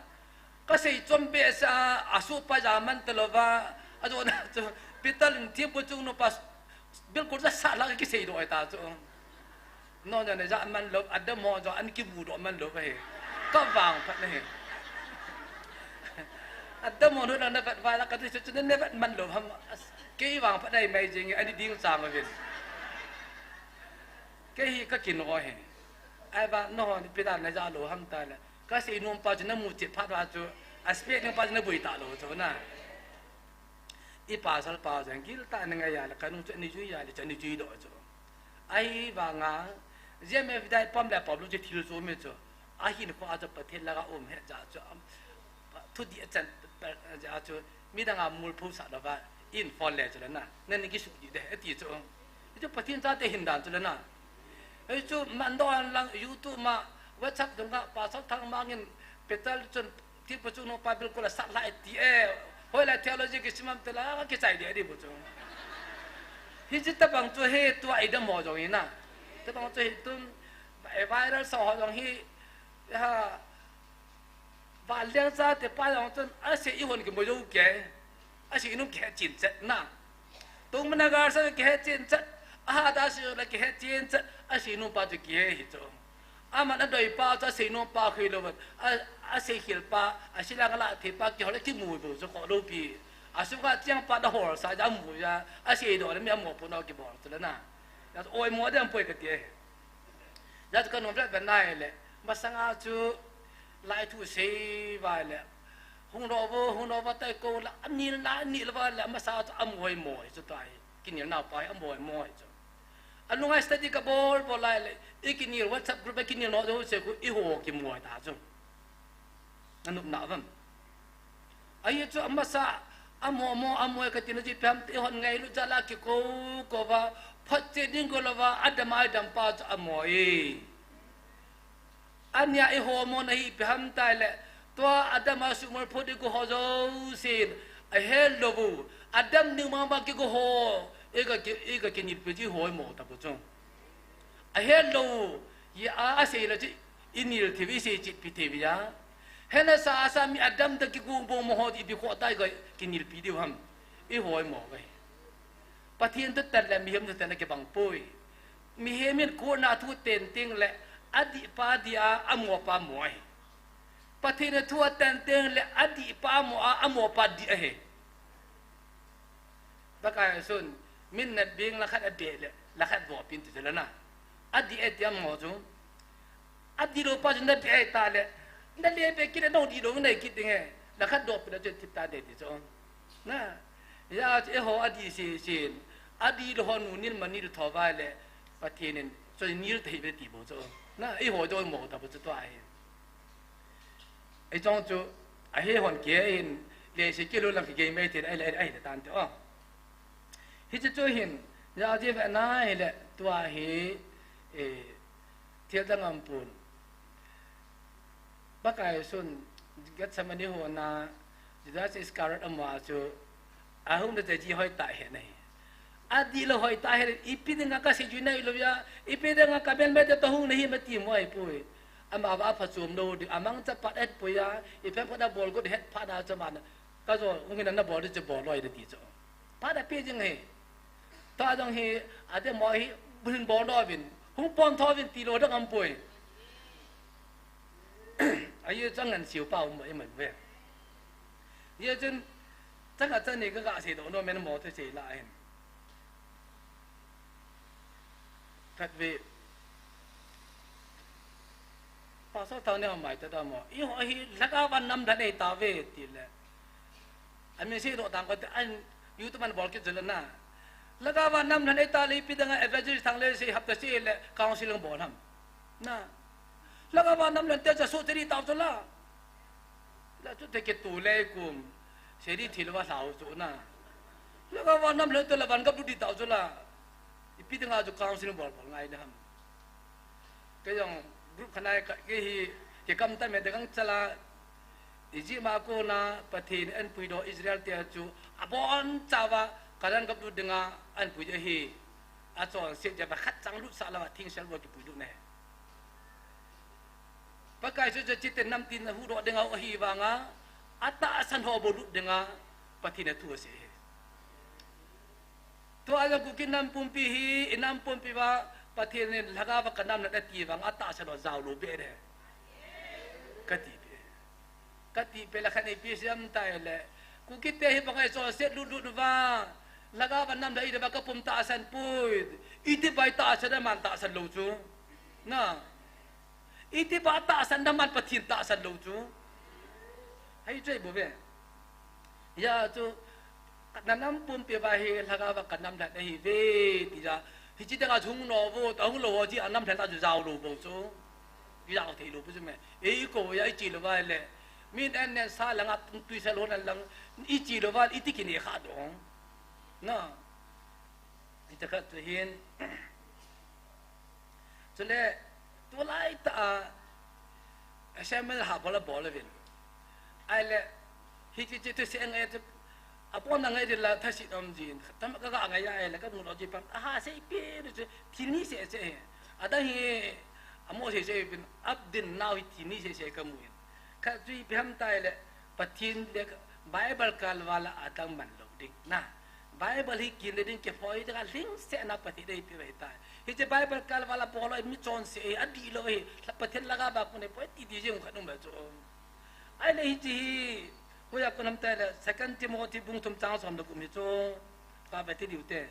kasei chom behseh a, asohpa ja man talou va, ajona chu, Peter in thempu chungnu pa bilkul asat lhah kisei doh e ta chu. Nona ne ja man lou, ademo jong ana kimu doh man lou ahi. Ka vangphat na hi. Ademo nu na na vet vai la ka ti chu chu na vet man lou ham. Kei vangphat na hi mai jing ani ding chang uvin. Kei hi ka kino hi. Ahivang nahon ipi dan na ja lou ham tile. Kasei nom pa chu namu chet phat va chu. Aspeh nom pa chu naboi talou chu na. I pasal pa jong gil tah a na ngai a le, ka nu chu ani jui a le, chu ani jui doh chu. Ahivanga, G M F dai pom le pom lou chu thil chu mi chu. Ahin kho a chu Pathen langa um he ja chu, am, thudih a chan, ja chu, midang a mul phu sa lou va, in phone le chu le na, nani kisuh dih de, ati chu. Chu Pathen chate hin dan chu le na. Hei chu man doh lang YouTube ma, WhatsApp dunga, Pastor Thangmang in, Peter chun, Thempu chungnu pa bilkul asat lhah e ti e. Hoilai theology kisim ham tile, kichai deh ding bou chu. Hiche tobang chu hi tua i demo jong hi na. Tobang chu hi tun, eh, viral sa ho jong hi, ha, Vanleng chate pa jong chun asei ihon kimu jou kei. Asei nung kihe chin chet na. Tung mana gar sa kihe chin chet. Aha da si la kihe chin chet. Asei nung pa chu kihe hi chu. Aman adoi pa chu asei nung pa khui lou. A, asei khel pa, asei lang la thei pa kihol kimu bou chu kho lou pi. Asunga chiang pa da hol sa ja mu ja. Asei do le mi amo pu no kibol chu le na. Ja oimo dem poi kati e. Ja chu ka nom vet vet nai le. Masanga chu lai thu sei vai le. Hung lo vo, hung lo va tai ko la, anil na, anil va le, masa chu amo hoi mo hi chu tai. Kinil nau pa hi amo hoi mo hi chu. Anunga study ka bol bol lai le. I kinil WhatsApp group a kinil no jo se khu i ho kimu ta chu. Nanop na vam. Ahi chu amasa, amo mo, amo e kati na chu ipi ham ti hon ngailu jal a kikou, kou va, phot che ding ko lou va, adam a idam pa chu amo e. Ania i ho mo na hi ipi ham tai le, tua adam a sumol phot i ko ho jo sin, ahe lou vu, adam ni ma ma ki ko ho, i ka ki, i ka kinil pi ji ho mo ta ko chu. Ahe lou, i a, asei la chi, i nil thei vi sei chi pi thei vi a. Hena sa, sa mi adam ta ki gung bong mo ho ti bi kho tai ga ki nil pi diu ham. I hoi mo ga. Pathian tu tan le mihem tu tan ki bang poi. Mihem in ko na thu ten ting le, adi pa di a, amo pa mo ai. Pathian thu a ten ting le, adi pa mo a, amo pa di a he. Pakai sun, min na bing la khat a de le, la khat bo pin tu le na. Adi e tiam mo chu. Adi lo pa chu na be ta le. Na le be ki le no di lo na ki ting e. La khat do pin chu ti ta de ti chu. Na. Ya chu e ho adi si si. Adi lo ho nu nil ma nil tho vai le. Pathian in. So nil te be ti bo chu. Na, e ho do mo ta bo chu to ai. Ei chong chu, ahi hon kei in, le si kilu lang ki gei mai tin, ai le, ai le tan te, oh. Hichu chu hin, ya ji ve na hi le, tua hi, eh, thil dang am pun. Pakai sun, Gethsemane ho na, Judas Iscariot ama chu, Ahung da te ji hoi ta he nahi. Adi lo hoi ta he, ipi dinga ka si ju nai lo ya, ipi dinga ka ben me te to hung nahi ma ti mo ai pui. Ama va pha chom lo di, amang cha pat et pui ya, i phen pha da bol go het pha da cha man. Ka jo, hung na na bol di cha bol loi di ti cho. Pha da pi jing he. Ta jong he, ade mo he, bun bol lo vin. Hung pon tho vin ti lo dang am pui. Ayu chang ngan siu pa um ba i mai ve. Ye chun, chang a chang ni ka ga sei do no men mo thu sei la hin. Khat ve. Pastor thang ne mai ta da mo. I ho hi laka van nam da nei ta ve ti le. Amin sei do tang ko te an YouTube man bol ki jul na. Laka van nam da nei ta le pi da nga evangelist thang le sei hap ta sei le counseling bol ham. Na. Laka van nam le te cha so te ri ta so la. La chu te ke tu le kum. Se di thil va hlau chu na. Laka va nam le te la van gap du di tau chu la. Ipi dinga chu counseling bol bol ngai na ham. Ke jong group khanai ka ke hi ke kam ta me te kang chala. Iji ma ko na Pathen an pui do Israel te chu abon chawa Kanan gap du dinga an pui je hi. A chon se je ba khat chang lut sa la thing sel bo ki pui du ne. Pakai chu chu chite nam tin hu do dinga u hi vanga, atahsan ho bou lut dinga, Pathen a thu ase. Tua jong Kuki nam pumpi hi, i nam pumpi va, Pathen in lhagao va ka nam na ti vanga, atahsan ho jao lou be de. Ka ti be. Ka ti be la khan ipi siam tai le. Kuki te hi bangai chon se lut lut va, lhagao va nam da i de va ka pum tahsan pui. Iti bai tahsan man tahsan lou chu. Na. Iti ba tahsan da man Pathen tahsan lou chu. Hei chei bo ve. Ya chu, na nam pumpi va hi lhagao va ka nam lhat ahi ve, ti ja. Hichi dang a hung no vo, ta hung lou ho chi a nam lhat a chu jao lou vo chu. Jao thei lou vo chu me. Ei ko ya i chi lou va le. Min an nen sa lang a tui sa lou nan lang. I chi lou va, iti kine kha do. Na. Ita khat chu hin. Chule, tulai ta a, assignment ha bol a bol a vin. Ai le, hi chi chi tu se ngai tu, a pon na ngai di la tha si nom jin. Tam ka ga ngai ya ai le, ka mu lo ji pam. Aha, se pi du se, thi ni se se he. Ada hi, a mo se se vin, up din now hi thi ni se se ka mu in. Khat chu ipi ham itile, Pathen le Bible kalval a adang man lou ding na. Bible hi kile ding, kiphoi ding a lhingsetna Pathen in eipeh ahitai. Hiche Bible kalval a bol lou hi mi chonse ahi, adih lou ahi, Pathen lhagao a kon ahipoi ti ding jeng khat um chu. Ahile hiche hi, hoiya kon ham itile, Second Timothy bung thum chang som le gup hi chu, kave ti diu te.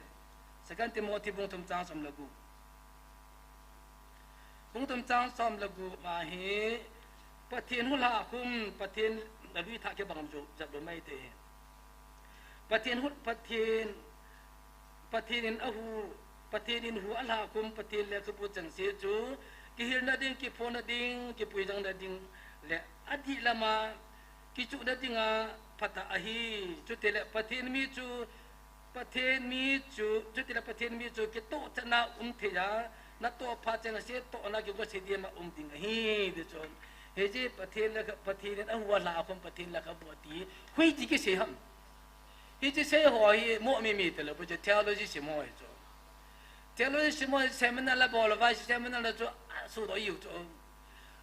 Second Timothy bung thum chang som le gup. Bung thum chang som le gup a hi, Pathen hu lhakhum, Pathen lalui thah kibang jo, jat lou mai te. Pathen hu, Pathen, Pathen in ahu, Pathen in hu alhakhum, Pathen lekhabu chengse chu, kihilna ding, kiphona ding, kipuijangna ding, le adih lama, kichuhna dinga phatah ahi, chutile Pathen mi chu, Pathen mi chu, chutile Pathen mi chu kitohchatna um thei a, natoh phat chengse tohna kigose dima um ding ahi, ti chu. Hiche Pathen lekha, Pathen in ahu alhakhum Pathen lekhabu ati, hoiti kisei ham. Hiche sei ho hi mo mi mi talou, hiche theology sim ho hi chu. Theology sim ho hi seminar la bol uva, seminar la chu, a, sudoh iu chu.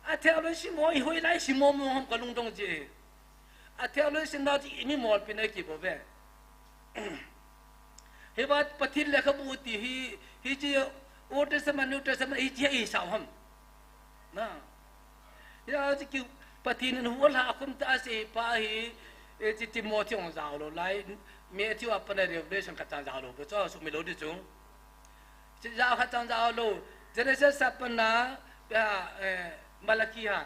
A theology sim ho hi hoilai sim mo mo ham kalungdong je. A theology sim nau chu imi molpi na kibol ve. Hiva Pathen lekhabu ti hi, hiche Old Testament, New Testament, hiche hi sao ham. Na. Hia chu ki Pathen in hu alhakhum ta asei pa hi, eh, hiche Timothy hung jao lou lai, Matthew a pat a Revelation khat chan jao lou, chu sumil lou ding chu. Hiche jao khat chan jao lou, Genesis a pat a, eh, Malachi a.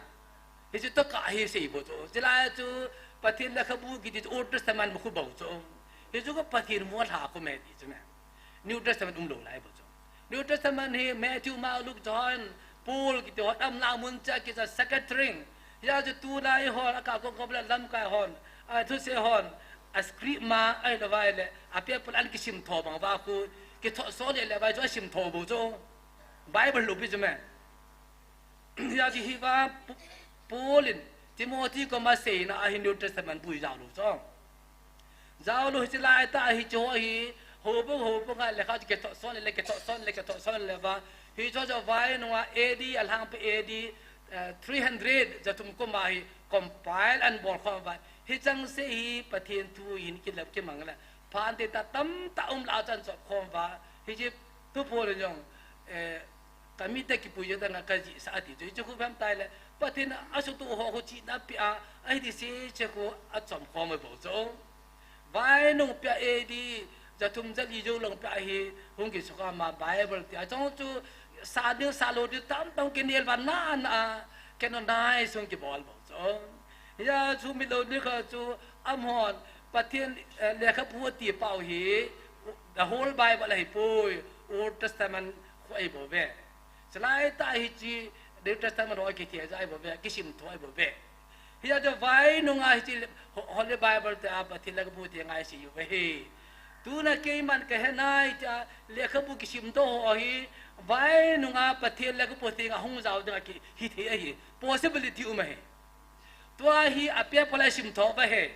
Hiche tokah hi sei bou chu. Chulai chu Pathen lekhabu kiti chu Old Testament bou khu bou chu. Hichu ka Pathen hu alhakhum e ti chu me. New Testament um lou lai bou chu. New Testament hi Matthew, Mark, Luke, John, Paul kiti ho tam la mun cha kicha secretary. Hia chu tulai hon, akah kong kong le lamkai hon, a thusei hon, a script ma, ahilou vai le, a paper an kisim tho bang uva khu, kithoh son le le vai chu asim tho bou chu. Bible lou pi chu me. Hia chu hiva P-, Paul in Timothy koma seina a hi New Testament bou hi jao lou chu. Jao lou hiche lai tah a hiche ho hi, houbung, houbung a lekha chu kithoh son le, kithoh son le, kithoh son le uva. Hiche chu vai nunga A D, alhangpi A D, eh, three hundred, jathum koma hi compile ana bol khom uva. Hicheng se hi Pathen thu hin kilep kimang le. Phat te tah tamtah um la chan chop khom uva. Hiche thuphon jong, eh, Ka mite kipui jeng ding a ka jihsah ati chu, hichu khu vem tai le, Pathen a suhtuh ho khu chihna pia, ahi ti se che khu achom khom bou chu. Vai nung pia A D, jathum jali jou lang pia hi, hung kisukha ma Bible ti a chong chu, sa ding sa lou ding tam tam kinel va na na, canonize hung kibol bou chu. Hia chu mi lou ni kha chu, amahon, Pathen, eh, lekhabu ti pau hi, the whole Bible ahi poi, Old Testament khu ahi bou ve. Chulai tah hiche New Testament ho kithei ja ahi bou ve, kisim tho ahi bou ve. Hia chu vai nunga hiche Ho-, Holy Bible te a Pathen lekhabu ti ngai si u ve hi. Tuna keiman ka he nai tia lekhabu kisim tho ho hi, vai nunga Pathen lekhabu ti nga hung jao ding a ki, hithei ahi. Possibility um ahi. Tua hi a paper la sim tho va he.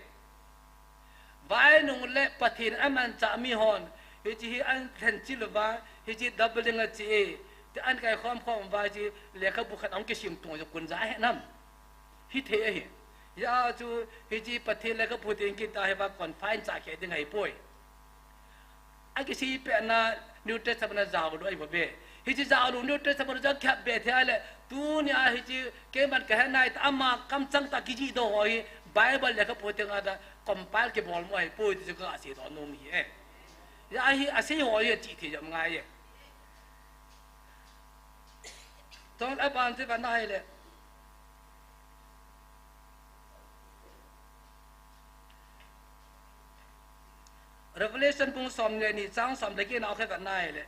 Vai nung le Pathen a manchah mi hon, hiche hi an lhen chil uva, hiche doubling a che e, ti an kai khom khom uva hiche lekhabu khat hung kisim tung jo kun ja he nam. Hithei ahi. Hia chu hiche Pathen lekhabu ti kiti hi va confine cha khe ding ahi poi. Akisei pehna New Testament a jao lou ahi bou ve. Hiche jao lou New Testament a jao khat be thei le, tunia hiche keiman ka he nai tah ama kamchang tah kijih doh ho hi Bible lekhabu ti nga da compile kibol mo ahi poi ti chu ka seidoh nom ahi e. Hia hi asei ho hi chih thei jom ngai e. Tong aban te va nai le. Revelation bung som le ni chang som le get na khe va nai le.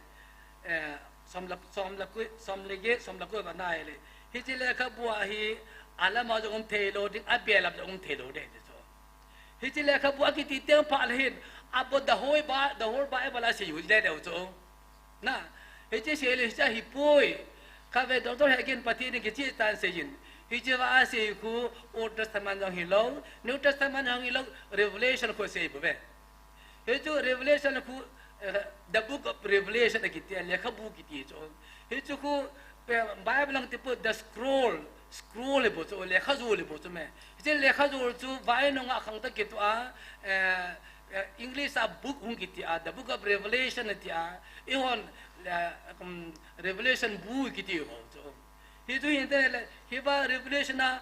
Eh, som le, som le get, som le get, som le get va nai le. Hiche lekhabu a hi alama jong um thei lou ding, abelap jong um thei lou ding ti chu. Hiche lekhabu a kiti teng phat le hin, about the whole Bi-, the whole Bible a sei u le deu chu. Na, hiche sei le hiche hi poi. Kave Doctor Hagin Pathen in kichih tan sei in. Hiche va a sei khu Old Testament jong hilou, New Testament jong hilou, Revelation khu sei bou ve. Hichu Revelation khu, eh, the book of Revelation akiti, lekhabu kiti chu. Hichu khu, eh, Bible lang ti poi the scroll, scroll le bou chu, lekhajo le bou chu me. Hiche lekhajo chu vainunga khangtah kitoh a, eh, eh, English a book hung kiti a, The Book of Revelation ati a, eihon, eh, um, Revelation bu kiti ho chu. Hichu hinte le, hiva Revelation a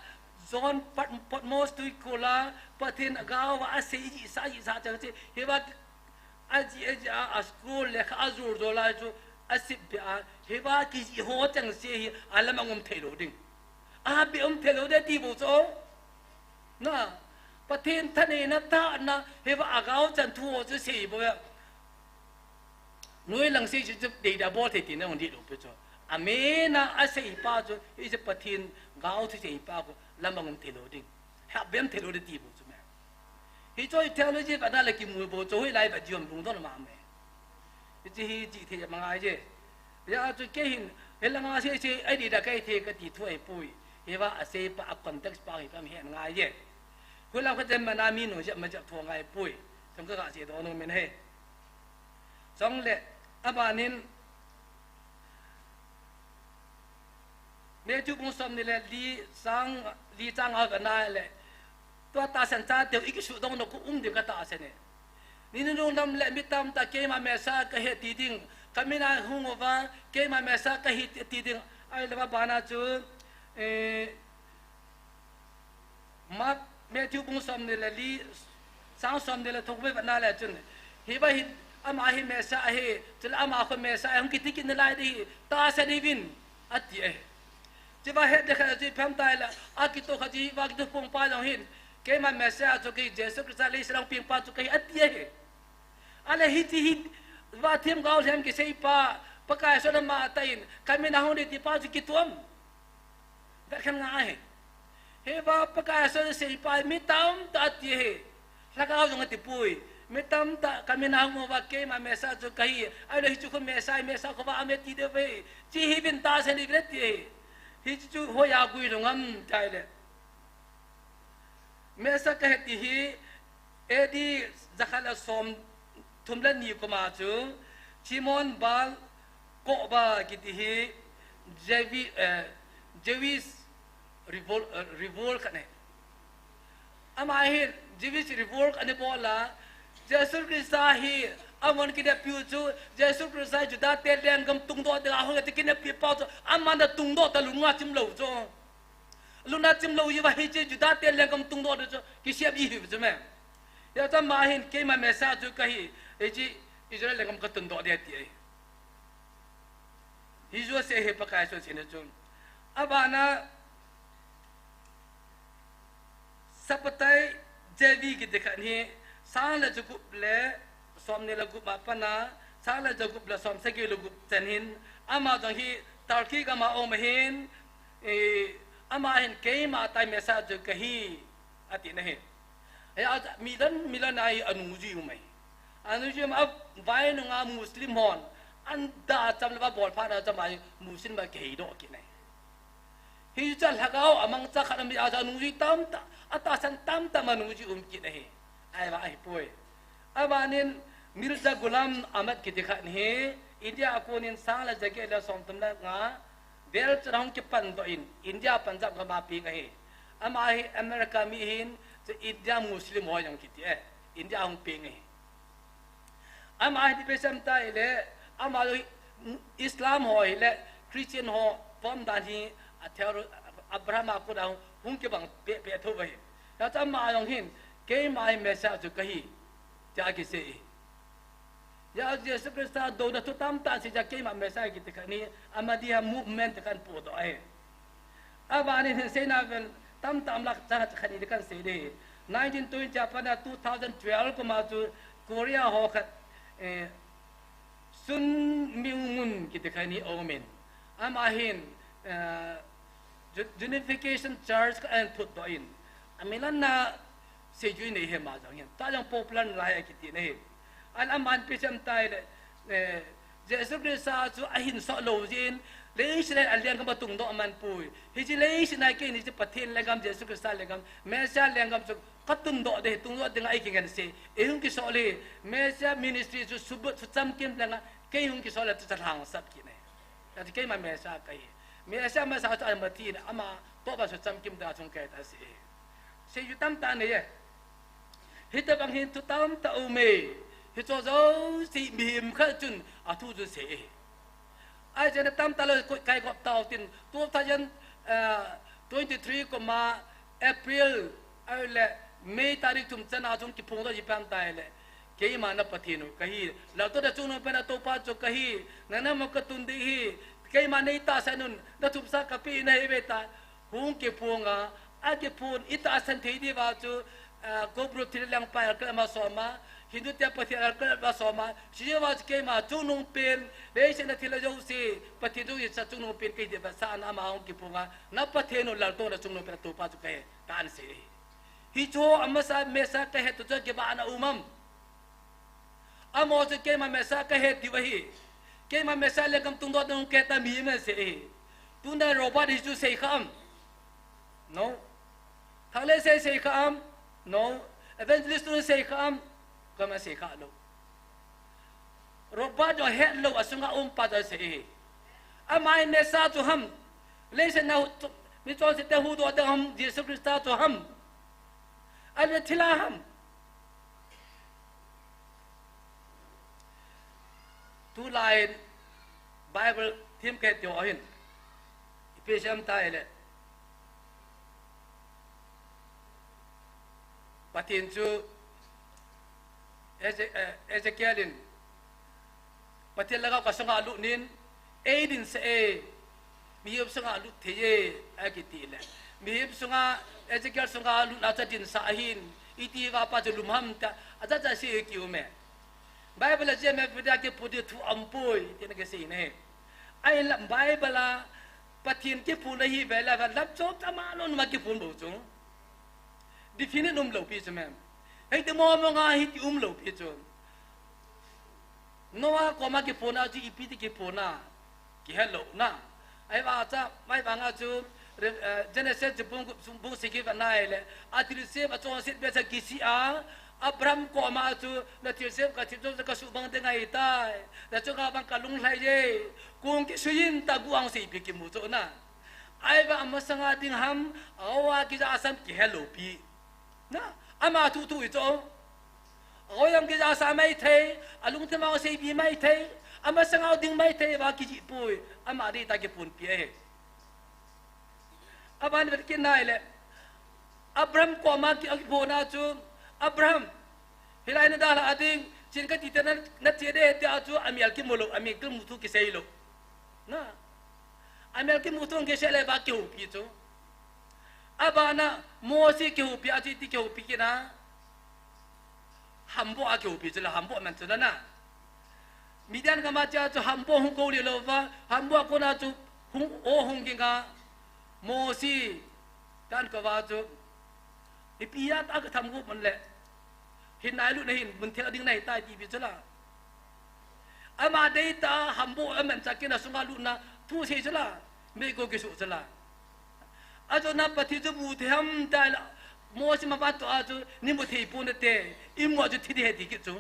John Pat-, Patmos tui kola, Pathen gao a asei jihsa jihsa chang chu, hiva ajih, ajih a, a scroll lekha ajol jol a chu asip be a, hiva kijih ho chengse hi alam a um thei lou ding. Abe um thei lou ding ti bou chu. Na, Pathen thaneina tahna, hiva agao chan thu ho chu sei bou a. Noilang sei chu chu deida bol thei tina hung dih lou pi chu. Amen a asei pa chu, hiche Pathen gao thu sei pa khu lam a um thei lou ding. Abe um thei lou ding ti bou chu me. Hiche theology vet na le kimu bou chu hoilai vet jom lungdon ma me. Hiche hi chi thei ma ngai je. Hijeh a chu kei hin, hilanga sei sei, adeida kahi thei kati thu ahipoi. Hiva asei pa a context pa hi pa mi hen ngai je. Hoilam khat jem mana mi nung jep ma jep thu ngai poi. Chang ka ga sei doh nom in ahi. Chule, abanin, Matthew bung somni le li chang, li chang a vet na le, tua tahsan chate u i kisuhdong nau khu um ding ka tahsan e. Ni nunung lam le mi tamtah keima Messiah kahi ti ding, ka min a hung uva keima Messiah kahi ti ding, ahilou abana chu, eh, Mark, Matthew bung somni le li, chang somni le thum vet na le chun, hiva hi, ama hi Messiah ahi, chule ama khu Messiah hung kiti kit nalai ding ahi, tahsan uvin, ati e. Hiva het ding khat chu ipi ham itile, akitoh khat chu hiva kitoh phong pa jong hin, keima Messiah chu kahi, Jesu Christa leiset a hung peng pa chu kahi, ati ahi. Ahile hiche hi, va themgao lhem kisei pa, Pakai Jesu ama tah in, ka min a hung ding ti pa chu kitoh am? Vet khen ngai ahi. Hiva Pakai Jesu sei pa mi tamtah ati ahi. Lhagao jong ati poi. Mi tamtah ka min a hung uva keima Messiah chu kahi. Ahilou hichu khu Messiah, Messiah khu va am e ti ding ahi. Chi hi uvin tahsan uvin ati ahi. Hichu hoiya guilhung am itile, Messiah kahi ti hi A D jakhat le somthum le ni kum a chu Shimon bar Kokhba kiti hi Jewi-, eh, Jewish revolt, eh, revolt khat ahi. Ama hin Jewish revolt khat ana bol a, Jesu Christa hi amun kineppiu chu, Jesu Christa Juda te lenggam tungdoh dinga hung e ti kineppi pa chu, aman atungdoh ta lunga chim lou chu. Lunga chim lou jiuva hiche Juda te lenggam tungdoh ding chu kisem ji hiu chu me. Hijeh chun ama hin keima Messiah chu kahi, hiche Israel lenggam katungdoh ding ati ahi. Hiche jouse hi Pakai Jesun aseina chu. Abana Sabbatai Zevi kiti khat hi sang le jagup le somni le gup a pat a, sang le jagup le somsagi le gup chan hin, ama jong hi Turkey gam a um ahin, eh, ama hin keima tah Messiah chu kahi, ati na ahi. Hijeh a milen, milen a hi anung jui um ahi. Anung jui um a, vainunga Muslim hon, adah cham le va bol phat a cham a hi Muslim a kiheidoh kit na ahi. Hichu lhagao a mangcha khat aum jeh a chu anung jui tamtah, atahsan tamtah ma nung jui um kit na ahi. Ahivang ahipoi. Abanin Mirza Ghulam Ahmad kiti khat hi India a konin sang le jaget le somthum le nga vel chun ahung kipandoh in India Punjab gam a peng ahi. Ama hi America mi ahin, chu India Muslim ho jong kiti e. India ahung peng ahi. Ama hi ipi asei em itile, ama hi Islam ho hi le Christian ho pom dan hi a theo Abraham a kon a hung kibang pehpeh thou ahi. Hijeh chun ama jong hin, keima hi Messiah chu kahi, tia kisei e. Hijeh a Jesu Christa douna thu tamtah asei jeh a keima Messiah kiti khat hi Ahmadiyya movement ti khat in apohdoh ahi. Abanin hin seina vel tamtah um lai, chang khat ni kahin sei ding. Nineteen twenty a pat a two thousand twelve kum a chu Korea ho khat, eh, Sun Myung Moon kiti khat hi aumin. Ama hin, eh, U-, Unification Church khat ahin thutdoh in. Amilan a seijui nei ahi ama jong hin. Tua jong popular nalai ahi kiti na ahi. Ahin aman ipi asei em itile, eh, Jesu Christa chu ahin soh lou jeh in, leiset a lenggam atungdoh man poi. Hiche leiset a kei ni hiche Pathen lenggam, Jesu Christa lenggam, Messiah lenggam chu katungdoh ding, tungdoh dinga eikingansei. Eihung kisol e, Messiah ministry chu subut, suchamkim lenga, kei hung kisol le chu chalhangsap kit na ahi. Ati keima Messiah kahi. Messiah masa chu ama tin ama toh ba su chamkim da chung kai ta si. Sei ju tamtah nei e. Hitobang hin thu tamtah um e. Hicho jouse mihem khat chun athu chu sei e. Ahi chun tamtah lou koi kai kop tau tin two thousand twenty-three kum a April ahile May tarik thum chan a chung kiphong doh ji pan tai le. Keima na Pathen u kahi. Laltoh na chungnung pen a Toupa chu kahi. Nang na mo ka tun ding hi. Keima nei tahsan un. Na thupsa ka pe na hi ve ta. Hung kiphong a. A kiphong i tahsan thei diu va chu. Ah, Gobru thil lang pa alkal ma soma. Hindu te Pathen alkal ma soma. Si va chu keima chungnung pen. Leiset na thil a jouse. Pathen chu i sa chungnung pen kei diu va sa na ma hung kiphong a. Na Pathen u laltoh na chungnung pen a Toupa chu kahi. Kan sei. Hichu amasa Messiah kahet tu chu kibahna um am. Amaho chu keima Messiah kahet diu ahi. Keima Messiah lenggam tungdoh ding kahet a mi mese ahi. Tuna Robert hichu sei kha am. No. Thangletsai sei kha am. No. Evangelist tun sei kha am. Kama sei kha lou. Robert jo het lou asunga um pa ta sei. Ama hi Messiah chu ham. Leiset na hu-, mi chonse te huhdoh ding ham, Jesu Christa chu ham. Ahile thil a ham. Tulai Bible themkhat teu ahin. Ipi sei am tile. Pathen chu Eze-, eh, Ezekiel in, Pathen lhagao ka sunga lut in, eidin sah e, mihem sunga lut thei e, akiti le. Mihem sunga, Ezekiel sunga lut na chu dinsah ahin, iti va pa chu lum ham ta, acha cha sei kium e. Bible a jia me pida kiphun ding thu aum poi, tina kisei ne. Ahinla Bible a, Pathen kiphun ahi ve le, va lam chom ta ma lon ma kiphun bou chu. Definite um lou pi chu mem. Hiti mo mo nga hiti um lou pi chu. Noah koma kiphun a chu ipi ti kiphun a. Kihe lou na. Ahivang cha, ahivang a chu, re-, eh, Genesis chu bung, bung sagi va nai le. A thilsem a chonset bep cha kisih a. Abraham koma chu, na thilsem ka thil chonset ka subang ding ahi tai. Na chunga vang ka lunglhai e. Kong kisui in ta guang sei pi kimu chu na. Ahivang amasanga ding ham, awa kija asam kihe lou pi. Na, ama thu thu i chu. Awa jong kija sa mai thei, alungthim a sei pi mai thei, amasanga ding mai thei, va kiji pui, ama dei ta kiphun pi e. Aban vet kin nai le. Abraham koma ki, kiphun a chu, Abraham, hilai na dalha ding, chin kati te na, na che de te a chu, amel kimu lou, amel kimu thu kisei lou. Na. Amel kimu thu kisei le va kihoupi chu. Abana Mosi kihoupi a chu iti kihoupi kit na. Hamboh a kihoupi chu la, hamboh man chu la na. Midian gam a chia chu hamboh hung kou lih lou va, hamboh a kona chu hung o hung ging a. Mosi tan kou va chu. Ipi a ka tham gu man le. Hin nai lut na hin, mun thel ding nai tai ti pi chu la. Ama dei ta hamboh a manchah kit na sunga lut na thu sei chu la. Mei ko kisu chu la. A chu na Pathen chu mu thei ham ta la. Mosi ma va to a chu ni mu thei pon te. I mu a chu thi di he ti kit chu.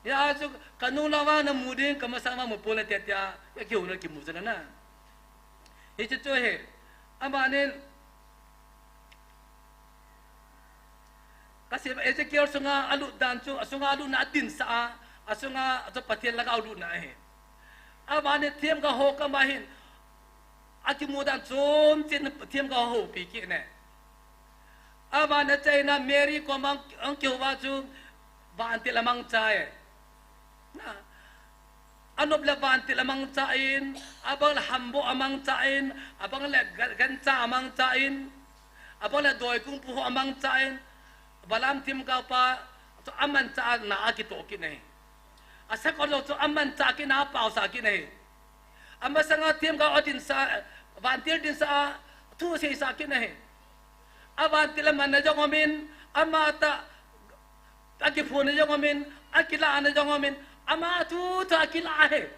Ya a chu ka nu la va na mu ding ka masang va mu pon te tia. Ya kiu na kimu chu la na. Hichu chu he. Amanin Kasei Ezekiel sunga alut dan chu, asunga alutna adinsah a, asunga chu Pathen lhagao lutna ahi. Amani themgao ho kama hin, akimu dan chom chin themgao ho houpi kit ne. Amani achaina Mary koma ahung kihou a chu vantil amangcha e. Na, anop le vantil amangcha in, abang le hamboh amangcha in, abang le ga-, gancha amangcha in, abang le doikungpu ho amangcha in, Balaam themgao pa, chu amancha a na akitoh kit ne. Asakol jong chu amancha kit na apaosah kit ne. Amasanga themgao adinsah, vantil dinsah a, thu seisah kit ne. Avantil amanna jong umin, amatah, akiphonna jong umin, akilahna jong umin, ama thu toh akilah e.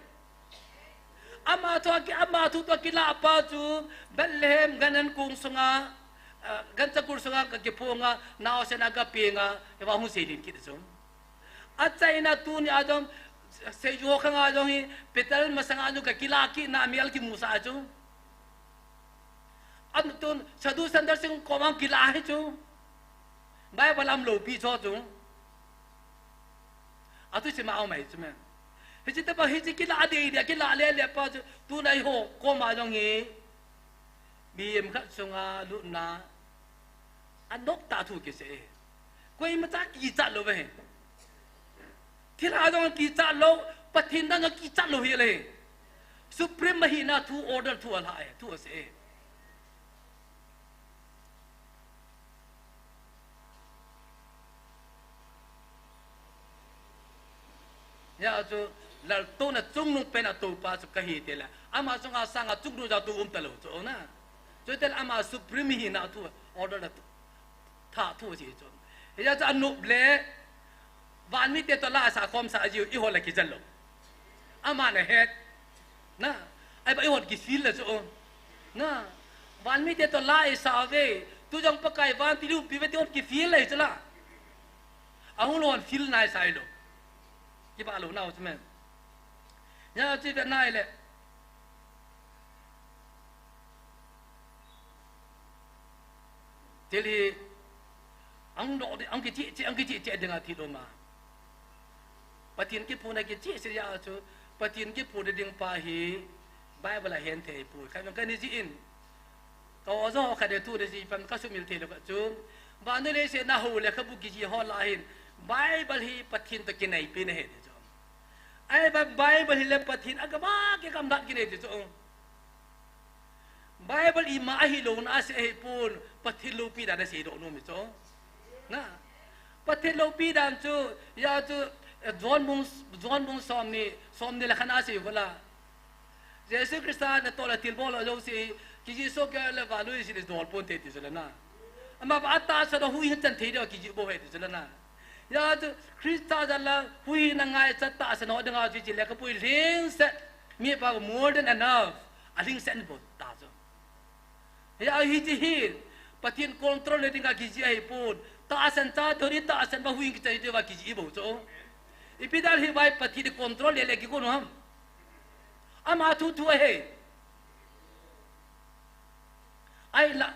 Ama thu aki-, ama thu toh akilah pa chu Bethlehem gan an kong sunga, ah, gancha kur sunga kakiphong a, naosen a kapeng a, eva hung seilhin kit chu. Achaina tuni a jong, seiju khang a jong hi, Peter masanga jong kakilah kit na mel kimusah chu. An tun Sadhu Sundar Singh koma kila hi chu. Bible a um lou pi chu chu. Atu sima um mai chu me. Hichi tapa hichi kila dei dei kila le le pa chu. Tuna eiho koma jong hi. Mihem khat sunga lutna. Anop tah thu kisei. Koima cha kichat lou ve. Thilha jong kichat lou, Pathen dan jong kichat lou hi le. Supreme ahina thu order thu alha e, thu asei e. Hia chu laltouna chungnung pen a toupa chu kahi tile. Ama chunga sanga chungnung ja tou um talou chu na. Chuti le ama supreme hina thu order la thu. Tha thu si chu. Hia chu anop le. Vanmite toh la asa khom sa jiu eiho la kijal lou. Ama na het. Na. Ai ba eiho kifeel la chu. Na. Vanmite toh la asa ve. Tu jong Pakai vantil u pi ve ti eiho kifeel la chu la. Ahung lou hon feel nai sai lou. Kiba lou nau chu me. Hia chu ve nai le. Thil hi, ang doh ding, ang kichih chih, ang kichih chih ding a thil um a. Pathen kiphuna kichih chih a chu, Pathen kiphuna ding pa hi, Bible a hen thei poi. Khat vang kani jin, ka oja ho khat de thu de ji pan ka sumil thei lou khat chu, vannoi leiset a hou le khabu kijih ho lah hin, Bible hi Pathen toh kinaipi na he de chu. Ai ba Bible hi le Pathen a gam a kigam dan kinei de chu. Bible ima ahi louna asei ahi pon, Pathen loupi dan asei doh nom e chu. Na. Pathen loupi dan chu, hia chu, eh, John bung, John bung somni, somni le khat a asei uvin la. Jesu Christa natoh le thilbol ho jouse, kijih soh kei le vannoi leiset a jol pon thei ti chu le na. Ama ba atahsan ho huhhing chan thei ding kijih bou ahi ti chu le na. Hia chu Christa jal a huhhingna ngaichat tahsan ho dinga chu hiche lekhabu lhingset. Mipa more than enough. Alhingset in bou ta chu. Hia hiche hi Pathen control le dinga kijih ahi pon. Tahsan cha thori tahsan ba huhhing kichai te ba kijih bou chu. Ipi dan hi vai Pathen control le le kigon u ham. Ama thu thu ahi. Ai la,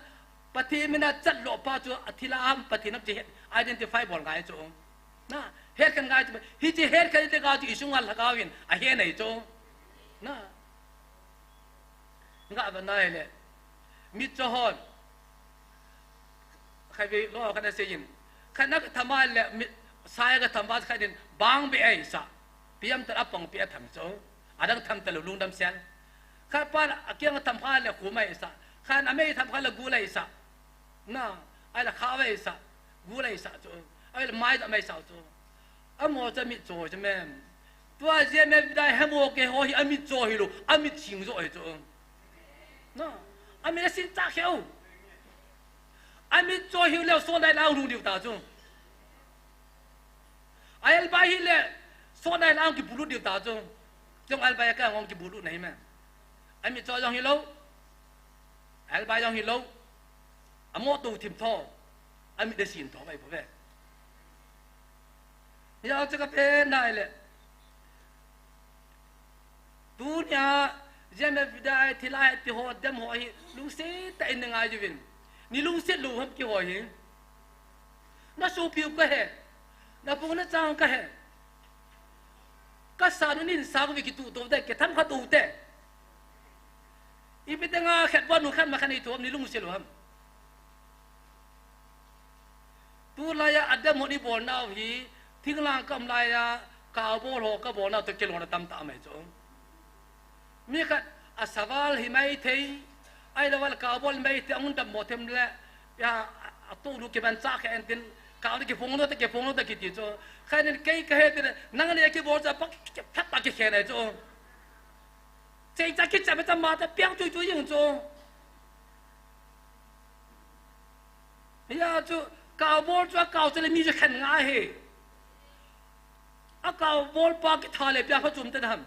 Pathen mina chat lou pa chu athil a ham Pathen ham chu identify bol ngai chu. Na, het khen ngai chu, hiche het khen te ka chu isunga lhagao in ahe nei chu. Na. Nga va nai le. Mitcho hon. Khatvei lou khat na seiyin. Khat na katham a le, mi, sai katham a khat in bang be ai sa. Piam ta apang pi atham chu. Adang tham talou lungdam sel. Khat pa akiang tham kha le khum ahi sa. Khat amei tham kha le gul ahi sa. Na, ai la kha ahi sa. Gul ahi sa chu. Ai la mai da mai sa chu. Amo cha mitcho chu mem. Tua jia me dai hemo ke ho hi amitcho hilou. Amit sing jo ahi chu. Na, amit asin cha kheu. Amitcho hiu leu so dai lang lung diu ta chu. Aelbai hi le, sot nai lang kibulut diu ta chu. Chong aelbai ka ngong kibulut nai me. Amitcho jong hilou. Aelbai jong hilou. Amo tou thim tho. Amit de sin tho bai po ve. Hia chu ka pe nai le. Tunia, J M F dai, thilai, ti ho, dem ho hi, lungset tah in na ngai uvin. Ni lungset lou ham kihoi hi. Na sopiu kahe. Na pu na chang kahe. Ka sa nu nin sa ko vi kituh to te, kitham khat to te. Ipi te nga khat ba nu khat ma khat nei to ham, ni lungset lou ham. Tulai a adam ho ni bolnau hi, thinglang kam lai a, kaobol ho kabolnau toh kilona tamtah mai chu. Mi khat a saval hi mai thei, ai lawal kaobol mai thei, ahung dam mo them le, ya, a tu lu kiban cha khe en tin, kao te kiphong no te, kiphong no te kiti chu. Khanin kei kahe tin, nang le kibol cha pak, pak, pak kikhen ai chu. Chei cha kicha ma cha ma ta piang chu chu jing chu. Hia chu, kaobol chu akaocha le mi chu khen ngai hi. Akaobol pa kitha le pia pha chum te ham.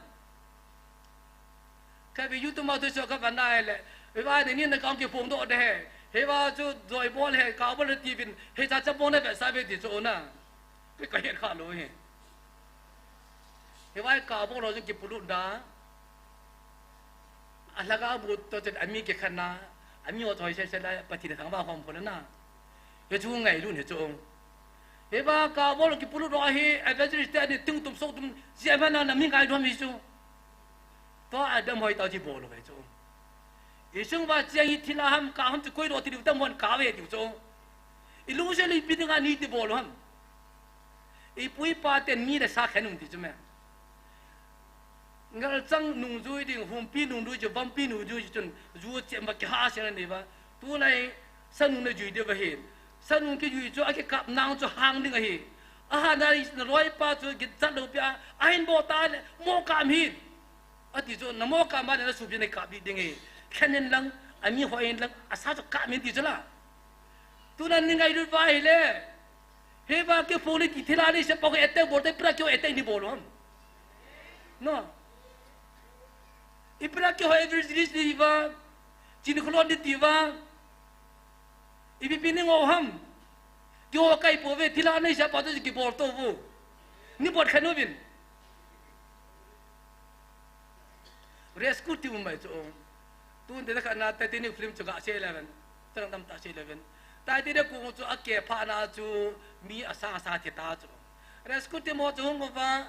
Ka vi YouTube ma tu chu ka va nai le. Hiva ni ni na kaong kiphong doh de he. Hiva chu joibol he, kaobol he ti vin. He cha cha bol na ve sa ve ti chu na. Ka ka het kha lou hi. Hiva kaobol ho chu kipulut da. A lhagao bu to chen ami kikhen na, Ami ho choi sel sel a Pathen thangvah khom khol na. Hichu ngailut hichu. Hiva kabol kipulut ho hi evangelist te ni tingtum soktum jia mana na mi ngailut hichu. Tua Adam hoi tao chi bol hichu. Isung uva chiang hi thil a ham ka ham chu koi lo ti diu tam hon ka ve diu chu. Ilungset le ipi dinga ni ti bol ham. Ipu ipa ten mi le sa khen um ti chu me. Ngalchang nungjui ding, humpi nungjui chu, vampi nungjui chu chun, ju chem va kihah sel a nei va. Tulai sanung na jui diu va hin. Sanung kijui chu akikap nang chu hang ding ahi. Ahan a i na loipa chu kichat lou pi a, ahin bol ta le, mo kam hin. Ati chu, na mo kam a le na supi nei kap ding ding e. Khen in lang, ami hoi in lang, asa chu kap min ti chu la. Tuna ni ngailut va hi le. Hiva kiphong ni ti thil a nei se pa ko attack bol te pra kihoi attack ni bol ham. No. Ipra kihoi evangelist ni va. Chin kholon ni ti va. Ipi pi ni ngou ham. Kihou kai pouve thil a nei se pa to kibol to vo. Ni bol khen uvin. Rescue team mai chu. Tun te khat na Titanic film chu ga sei le ven. Tang tam ta sei le ven. Titanic kong chu akeh pha na chu mi asang asa thi ta chu. Rescue team ho chu hung va,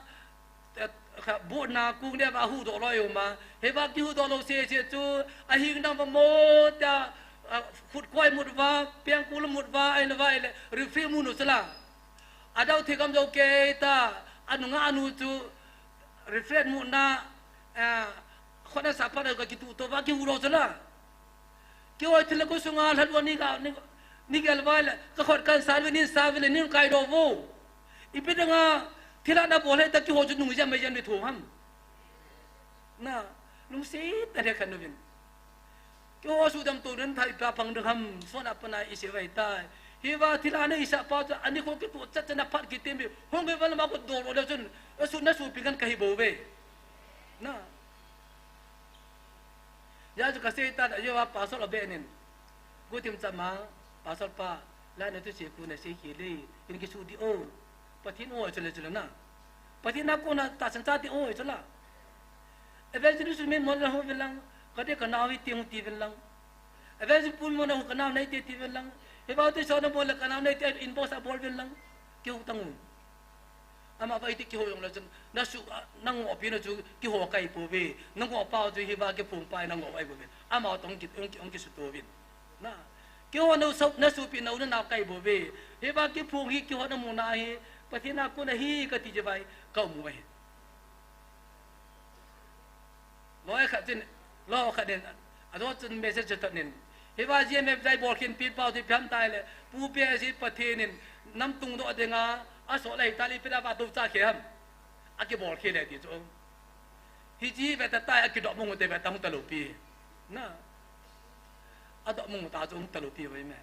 eh, kha, boat na kong le va huhdoh loi um a. Hiva kihuhdoh lou sese chu ahing dang va mo ta, ah, khut koi mut va, pengkul mut va, ai na va ai le, refill mun u chu la. Adau thigam jou kei ta, anunga anu chu refresh muna, ah, khona sa pha ka kitu to va kihuhdoh chu la. Kihoi thil ko sunga lhalua ni ga, ni, ni gel vai le, ka khot kan sa ve, nin sa ve le, nin kai doh vo. Ipi dinga, thil a na bol he ta kihou chu nung jam mai jam ni thu ham. Na, lungset ta le khan uvin. Kihou su dam to nen thai pa pang ding ham, son a pana i se vai tai. Hiva thil a na i sa pa chu, ani ko kitu chat chat na phat kitem bi, hung ke val ma ko dol le chun, asu na su pi kan ka hi bou ve. Na. Hijeh chun kasei tan, ajeh a pastor abeh nin. Guhthim chama, pastor pa, la na tu se ku na sei khel e, in kisu di o. Pathen o chule chule na. Pathen a kona tahsan cha ti o chula. Evangelist mi mon la ho vin lang, ka de ka nao hi ti hung ti vin lang. Evangelist pu mon la ho ka nao nei te ti vin lang. Hiva te so na mon la ka nao nei te inbox a bol vin lang. Kihou tang u. Ama va iti kihou jong le chun, na su, a, na ngohpi na chu kihou kai pouve, na ngoh pa chu hiva kiphong pa na ngoh ai pouve. Ama tong ki, ong ki, ong kisuto vin. Na, kihou na su, na supi na u na nao kai pouve. Hiva kiphong hi kihou na muna hi, Pathen a kona hi kati jeh vai, ka um u ahi. Loi khat chun, loi khat nin, ajo chun message chu thot nin. Hiva G M F jai bol khin pi pau ti phiam tai le, pu pe si Pathen in, nam tung doh dinga, asol ahi ta le ipi dinga va tou cha khe ham. Akibol khe le ti chu. Hiti ve ta tai akidoh mong te ve ta hung ta lou pi. Na. Adoh mong ta chu hung ta lou pi ve me.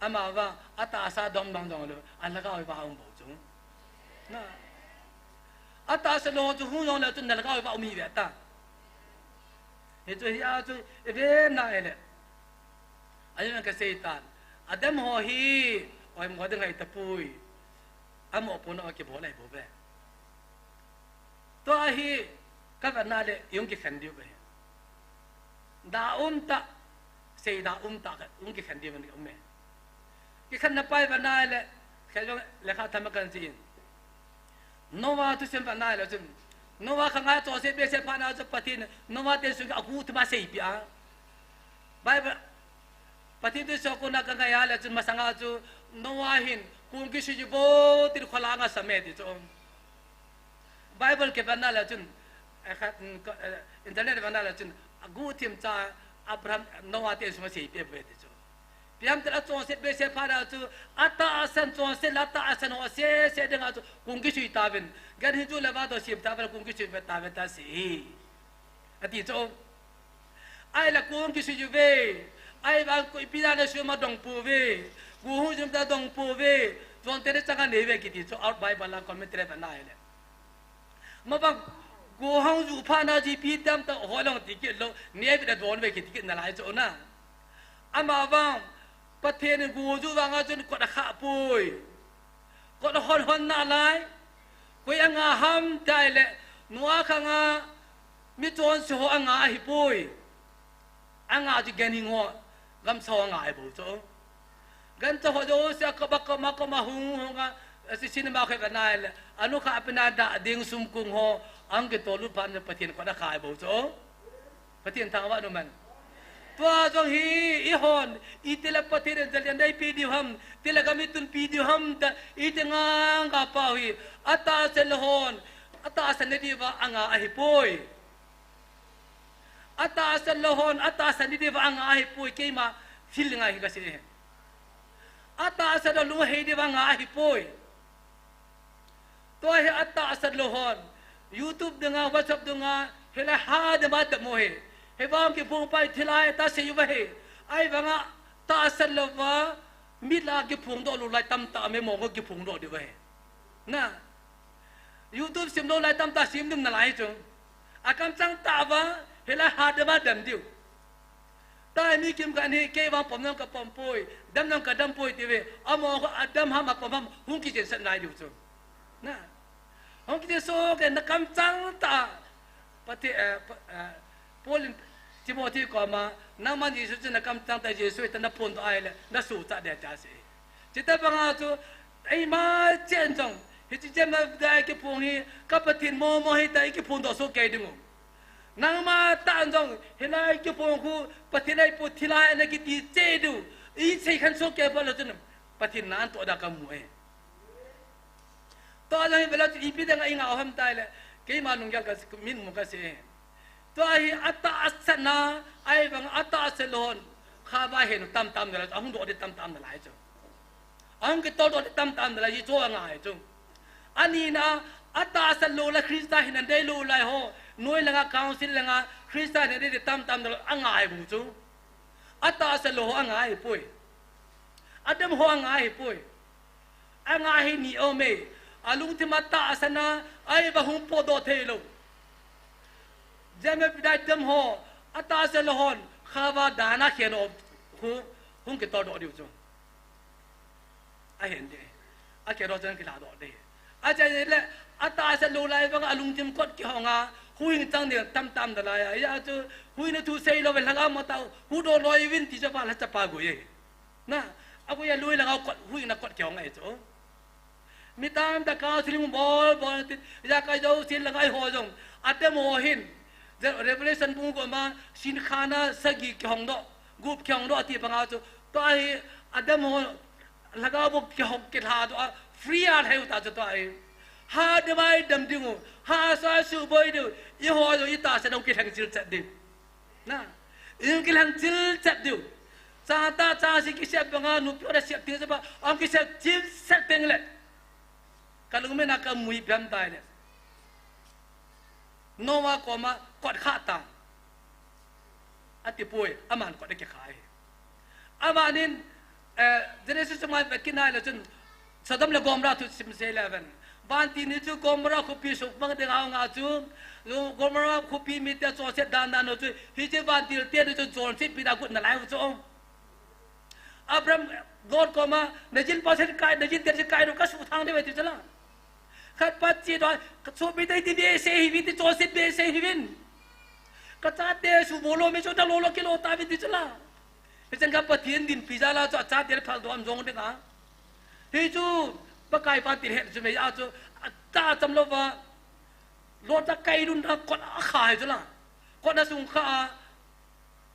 Ama va, atahsa dom dom dom le, alhagao va um bou chu. Na. Atahsa lo chu hung jong le chu nalhagao va um hi ve ta. Hichu hi a chu, i ve na e le. Ahi na ka sei tan. Adam ho hi, oi mo ding hai ta pui. Amo po na kibol ai bou ve. Tua hi, ka va na le, i hung kikhen diu ve. Da um ta, sei da um ta ka, hung kikhen diu ve um e. Kikhen na pai va na le, khen jong lekha tham kan chi in. Noah thusim va na le chun. Noah khang a chonset behseh phat na chu Pathen, Noah te sung a guhthim a sei pi a. Bible, Pathen thu so ko na ka ngai a le chun masang a chu Noah hin kong kisui vo tin kholang a sa me ti chu. Bible ke va na le chun, eh, khat, mm, ko, eh, internet va na le chun, a guhthim cha Abraham, Noah te sung a sei pe ve ti chu. Piam te a chonset behseh phat na chu, atahsan chonset la tahsan ho sese ding a chu, kong kisui ta vin. Gan hi chu le va to sim ta vin, kong kisui ve ta vin ta si. Ati chu. Ai la kong kisui ju ve. Ai va ko ipi da na su ma dong pu ve. Gu hu jum ta dong pu ve. Chonte ne changa ne ve kiti chu out Bible la commentary va na ai le. Ma va gu hang ju pha na ji pi tam ta ho long ti ki lo. Ne ve da don ve kiti ki na lai chu na. Ama va Pathen in gu ju va nga chun kot a kha pui. Kot hon hon na lai. Koi anga ham tai le, Noah khang a mi chonse ho anga ahi poi. Anga chu ganhing ho, gamsa ho anga ahi bou chu. Gancha ho jouse a koma koma koma hung hung a, asi cinema khe ka nai le, anu kha apina da ding sum kung ho, ang ke tolu pan Pathen kona khai bou chu. Pathen thangvah nu man. Tua jong hi, i hon, i tila Pathen in jalian dai pi diu ham, tila gam i tun pi diu ham, ta, i te nga nga pau hi, atahsan lou hon, atahsan ne diuva anga ahi poi. Atahsan lou hon, atahsan ni diuva anga ahi poi, keima feel ngai hi ka se. Atahsan lou lung hei diuva anga ahi poi. Tua hi atahsan lou hon, YouTube dinga, WhatsApp dinga, hilai ha dema demo hi. Hivang kiphong pai thilai ta sei uva hi. Ahivanga tahsan louva, mi la kiphong doh lou lai tamtah me mo kiphong doh diuva hi. Na. YouTube sim lou lai tamtah sim dum nalai chu. Akamchang tah uva, hilai ha dema dem diu. Tahmi kim kani kei vang pom nang ka pom poi, dam nang ka dam poi ti ve, amo ko adam ham apom ham, hung kichen sat nai diu chu. Na. Hung kichen so ke na kamchang tah, Pathe-, eh, pa-, eh, Paul in Timothy koma, nangman Jesu chu na kamchang tah Jesu ta na phondoh ahile, na suhcha ding ahi ati. Chuti banga chu, eima chen jong, hiche James Pidai kiphong hi, ka Pathen momo hita i kiphong doh soh kei diu. Nangma tah jong, hilai kiphong khu, Pathen ahi poi thilha ahi na kiti cheh diu. I sei khen soh kei pha lou chun, Pathen na antoh da ka mu e. Tua jong hi vela chu ipi dinga i ngah u ham tile, keima lunggel ka, min mu ka sei. Tua hi atahsan na, ahivang atahsan lou hon, kha va hin tamtam nalai, ahung doh ding tamtam nalai chu. Ahung kitol doh ding tamtam nalai, hichu anga ahi chu. Ani na, atahsan lou lai Christa hin adei lou lai ho, noi langa council langa Christa hin adei ding tamtam nalai, anga ahi bou chu. Atahsan lou ho anga ahi poi. Adam ho anga ahi poi. Anga hi ni om e. Alungthim atahsan a, ahi va hung potdoh thei lou. James Pidai dem ho, atahsan lou hon, kha va dan a khen o, hu, hung kitol doh diu chu. Ahin ding. Akhen o chun kila doh ding. Achai le, atahsan lou lai vang alungthim kot kihong a, huhhing chang ding tamtam nalai a. Hijeh chun, huhhing na thu sei lou ve lhagao mata, huhdoh loi uvin ti chu va lha chapa gui e. Na, agui a lui langa kot, huhhing na kot kihong ahi chu. Mi tamtah counseling bol, bol tin, ijakai jousen langa eiho jong, adam ho hin, Revelation bung koma, sinkhan a sagi kihong doh, gup kihong doh ati banga chu, tua hi adam ho, lhagao bou kihong kilha doh a, free a lhai u ta chu tua hi. Ha dam a i dam ding u, ha sa suboi diu, eiho jong i tahsan a hung kilheng chil chet ding. Na, i hung kilheng chil chet diu. Chata chasi kisep banga nupi ho le sep ding sep a, ahung kisep chil chet ding le. Ka lungmena ka mu ipi ham tile. Noah koma kot khah tan. Ati poi, aman kot akikhah e. Amanin, eh, Genesis chunga vet kit nai le chun, Sodom le Gomorrah thu sim sei le ven. Vantil ni chu Gomorrah khopi suk mang ding a hung a chu, Gomorrah khopi mite chonset dan dan u chu, hiche vantil te ni chu chonset pi da gut nalai u chu. Abraham, Lot koma, na jin pa sen kai, na jin te sen kai, no ka suthang ding ve ti chu la. Khat pa chi doh, ka sopi te ti behseh hiuvin ti chonset behseh hiuvin. Ka chate suboi lou me chu da lou lou kilou tauvin ti chu la. Hicheng kha Pathen dinpi jal a chu achate le phaldoh a um jong ding a. Hichu, Pakai vantil het chu me a chu, atah cham louva. Lot a kai lhun a kot akhah hi chu la. Kot a sung khah a.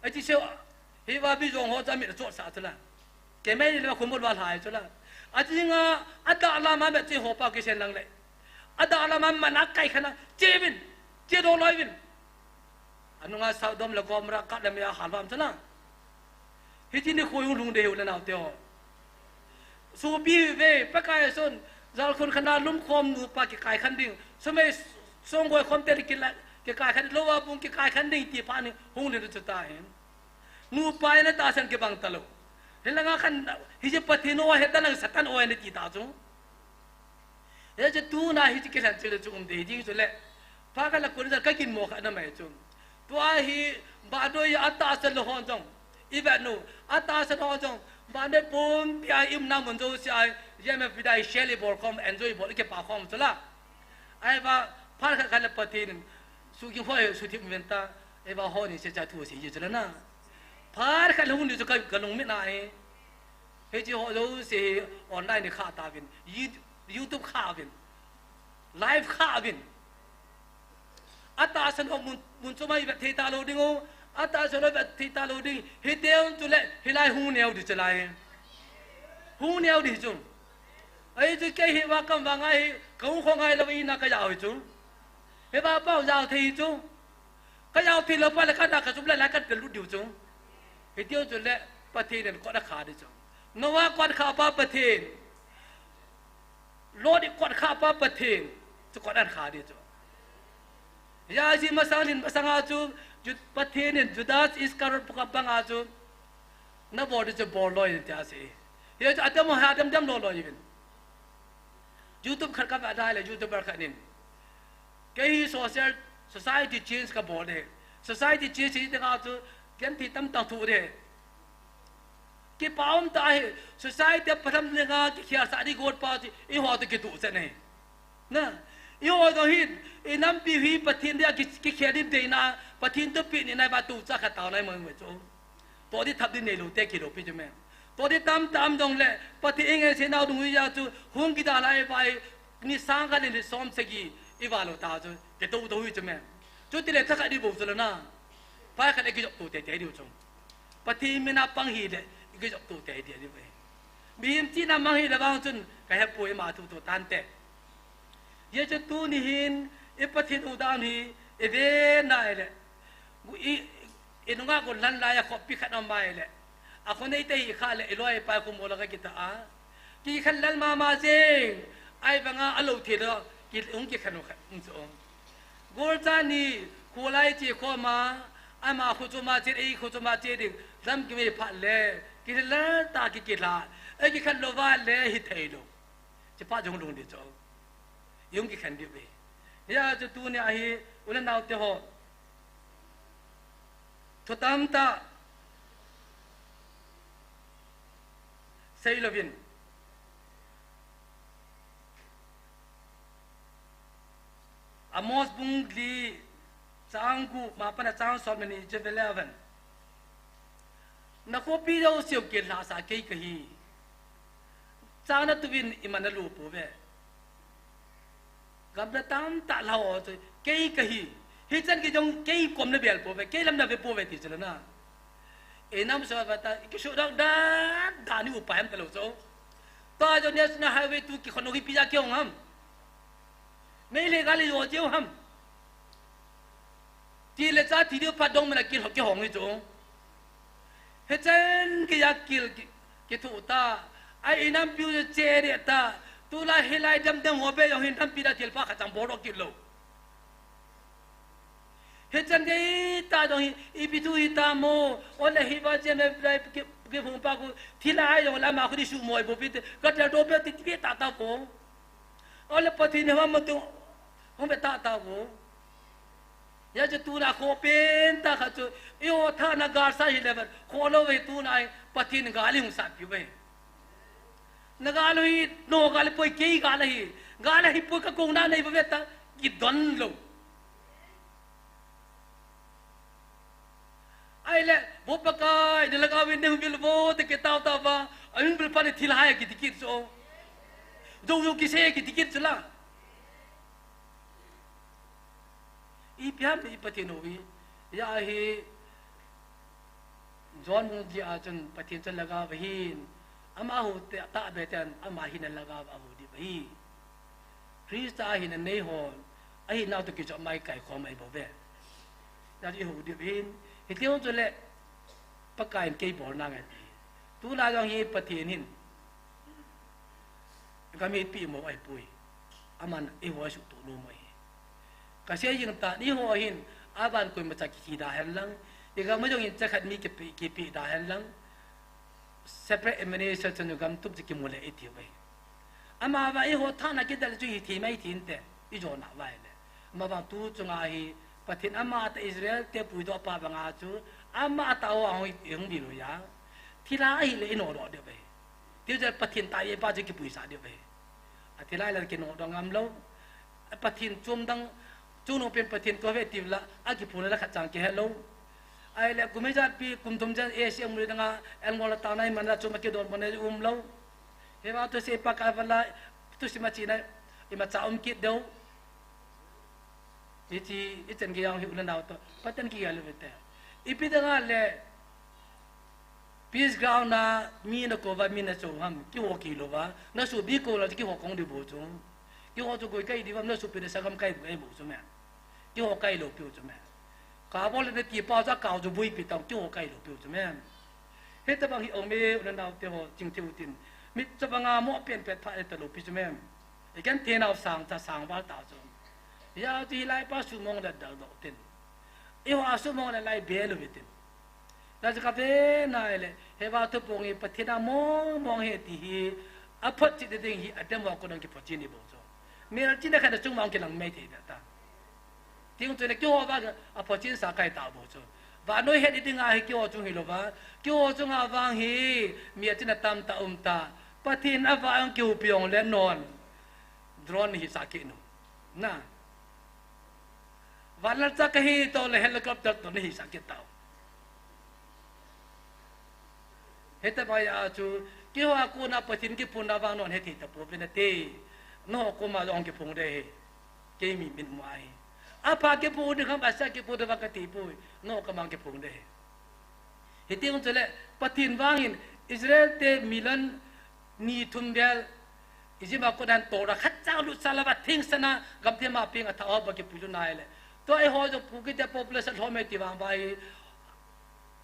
Achi seo, hiva bijong ho chu amit a chotsah chu la. Kemei le khumul va lhai chu la. Ajing a, adah lam a met chi ho pa kisen lang le. Adah lam a man a kai khan a, che uvin, che doh loi uvin. Anunga Sodom le Gomorrah kah le mei a halvam chu la. Hiche nikho hung lhung ding ahi u le nao te ho. Sopi ve, Pakai a chun, jalkhun khan a lumkhom nupa kikai khan ding, sumei songgoi khom te kila, kikai khan, lou a bung kikai khan ding ti pha ni hung le chu ta hin. Nupa in atahsan kibang talou. Hilanga khan, hiche Pathen o ahi, talang Satan o ahi ti ta chu. Hiche tuna hiche kilhen chil chu um ding ding chu le. Pha khat le kun jal ka ginmo khat na mai chu. Tua hi, vannoi a atahsan lou hon jong. I vet u, atahsan ho jong. Vannoi pumpi a i umna mun jouse a, James Pidai share i bol khom, enjoy i bol, i kipa khom chu la. Ahivang, phat khat khat le Pathen in, suhging hoi, suhthip uvin ta, ahivang hoi ni se cha thu sei ji chu la na. Phat khat hung ni chu ka, ka lungmit na hi. Hiche ho jouse hi online ni kha tauvin. You-, YouTube kha uvin. Live kha uvin. Atahsan ho mun, mun chom a i vet thei talou ding u. Atahsan ho vet thei talou ding. Hiti un chule, hilai hung neo di chu lai. Hung neo di chu. Ahi chu kei hi va kam va ngai hi, ka hung kho ngai lou in a ka jao hi chu. Hiva pau jao thei hi chu. Ka jao thei lou phat le ka na ka chup le lai ka lut diu chu. Hiti un chule Pathen in kot akha di chu. Noah kot kha pa Pathen. Lot i kot kha pa Pathen. Chu kot akha di chu. Hijeh a chu masang in masang a chu, Ju-, Pathen in Judas Iscariot pukap bang a chu. Na bol di chu bol loi in tia asei. Hijeh a chu atam ho ha dem dem lou loi uvin. YouTube khat ka va dai le, YouTuber khat nin. Kei hi social, society change ka bol e. Society change hi teng a chu, genthei tamtah thu de. Kipa um tah hi, society a patham ding a kikhel sah di got pa chu, eiho toh kituh chan e. Na, eiho toh hin, i nampi hi Pathen dia ki, kikhel din deina, Pathen toh pi ni nai va tu cha kha tao nai mo mo chu. Toh di thap di nei lou te kilou pi chu me. Toh di tamtah um dong le, Pathen i ngaisei nau dung hi ja chu, hung kida lai vai, ni sang khat ni som sagi, i va lou ta chu, kitoh toh hi chu me. Chuti le cha khat di bou chu la na. Pai khat le kijop tu te te diu chu. Pathen min a pang hi le, i kijop tu te te diu e. Mihem chihna mang hi le vang chun, ka hepoi ma thu tu tan te. Hijeh chun tuni hin, i Pathen u dan hi, i ve nai le. I, i nunga ko lan lai a khopi khat a mai le. A kho nei te hi kha le, i loi pai ko mo la ka kita a. Kikhen lal mama jeng, ahivanga alou thei lou, ki, hung kikhen u khat, hung chu. Gol cha ni, kholai che khoma, ama kho choma che, ei kho choma che ding, lam kivei phat le, kilal tah kikila, ei kikhen lou va le, hithei lou. Chuphat jong lung di chu. Hung kikhen di ve. Hijeh a chu tuni a hi, u le nao te ho. Thu tamtah. Sei louvin. Amos bung li chang gup, ma pan a chang som le ni chu ve le ven. Na khopi jouse u kilhah sah kei kahi. Chang na tuvin i man na lu pouve. Gamla tamtah lha ho chu kei kahi. Hichan gei jong kei kom na bel pouve, kei lam na ve pouve ti chu la na. E nam so va ta, i kisuhdak dan dan ni upai ham talou chu. Tua jong National Highway two kikhon u hi ipi jeh a kihong ham. Meitei gal i jo jeh u ham. Ti le cha ti diu phat dong mena kihong, kihong hi chu. Hichan gei a kil ki, kithu ta. Ai i nampi u che de ta. Tulai hilai dem dem ho be jong hin nampi da thil pha khat chang bol kit lou. Hichan gei ta jong hi, ipi thu hi ta mo, ole hi va che me lai ki, ki phung pa ku, thilai jong la ma khu di su moi bo pi te, ka tel do pe ti ti ta ta ko. Ole Pathen hi va ma tu, hung ve ta ta ko. Hijeh a chu tuna kho pen tah khat chu, eiho thahna gal sa hi le ven, kho lou ve tuna hi, Pathen gal i hung sat piu ve. Na gal hi, no gal poi kei gal hi, gal hi poi ka kong na nei ve ta, kidon lou. Ahile, vo Pakai, na lhagao in nei hung vil vo, te kitao tao va, a hung vil phat le thil hai kiti kit chu. Jou jou kisei kiti kit chu la. Ipi ham i Pathen u hi, hijeh a hi, John bung li a chun Pathen chun lhagao ahin, ama hu te, tahbeh ten, ama hina lhagao ahu diu ahi. Christa a hina nei ho, ahinau toh kichop mai kaikhom ahi bou ve. Hijeh a chu i hu diu ahin, hiti hung chu le, Pakai in kei bol nange ti. Tulai jong hi Pathen hin, Gam hi ipi mo ahipoi. Aman eiho asuhtoh nom u ahi. Kasei jing tan eiho hin, aban koimacha kithi da hen lang. I gam a jong hin chakhat mi kipe, kipe da hen lang. Separate administration chu gam tup chu kimu le i tiu ahi. Amavang eiho thahna kidel chu hithei mai thei inte, i jona vai le. Amavang tu chunga hi, Pathen amatah Israel te puidoh pa banga chu, amatah ho ahung, hung vil u a. Thilha ahile i nodoh diu ahi. Tiu jeh Pathen tahbeh pa chu kipuisah diu ahi. Athilha le kinodoh ngam lou. Pathen chom dang, chom nom pen Pathen kave tiu la, akiphong le khat chang kihe lou. Ahile kum ijat pi, kum thum jan A C M ri danga, el ngol a tana iman la chu ma kidon bon a um lou. Hiva thusim pa ka vala, thusim a china, imacha um kit deu. Hichi, ichan gei jong hi u le nao toh, Pathen kigel u hite. Ipi dang a le, Peace Ground a mi na kou va, mi na chou ham, kihou kit lou va, na sopi kou la kihou kong di bou chu. Kihou chu koi kai di va, na sopi na sanggam kai bou, kai bou chu me. Kihou kai lou piu chu me. Ka bol le ti pa chu kau chu bui pi tau, kihou kai lou piu chu me. Hitabang hi ong me, u le nao te ho, ching thei u tin. Mit chabang a mo pen pet pha e ta lou pi chu me. I kan te nau sang ta sang val ta chu. Ya chu hilai pa sumong le dal doh tin. Eiho a sumong le lai be lou vi tin. Na chu ka ve nai le, hiva thupong hi Pathen a mong mong ahi ti hi, aphotchet ding hi, adem ho a kon a kiphotchet ni bou chu. Melchihna khat a chung mong kilang mai thei ta. Tichun le kihou vang a photchet sa kai ta bou chu. Vannoi het ding a hi kihou chung hi lou va. Kihou chung a vang hi, melchihna tam ta um ta. Pathen a vang kihoupi ong le non. Drone hi sa kit nu. Na. Vanlalcha kahi toh le helicopter toh nahi sa kit tau. Hitabang a chu, kihou a kon a Pathen kiphong na vang non he thei ta pouvin nate. Nangho koma jong kiphong de he. Kei mi min mo ahi. Apha kiphong ding ham, asa kiphong ding vang kati poi. Nangho koma kiphong de he. Hiti chun chule, Pathen vang in Israel te million ni thum vel, Egypt a kon a hin Torah khat chang lut sah lou va, thingsan a gamthip a peng a thah ho ba kipui lut nai le. Tua eiho jong Kuki te population lhom e ti vang va hi,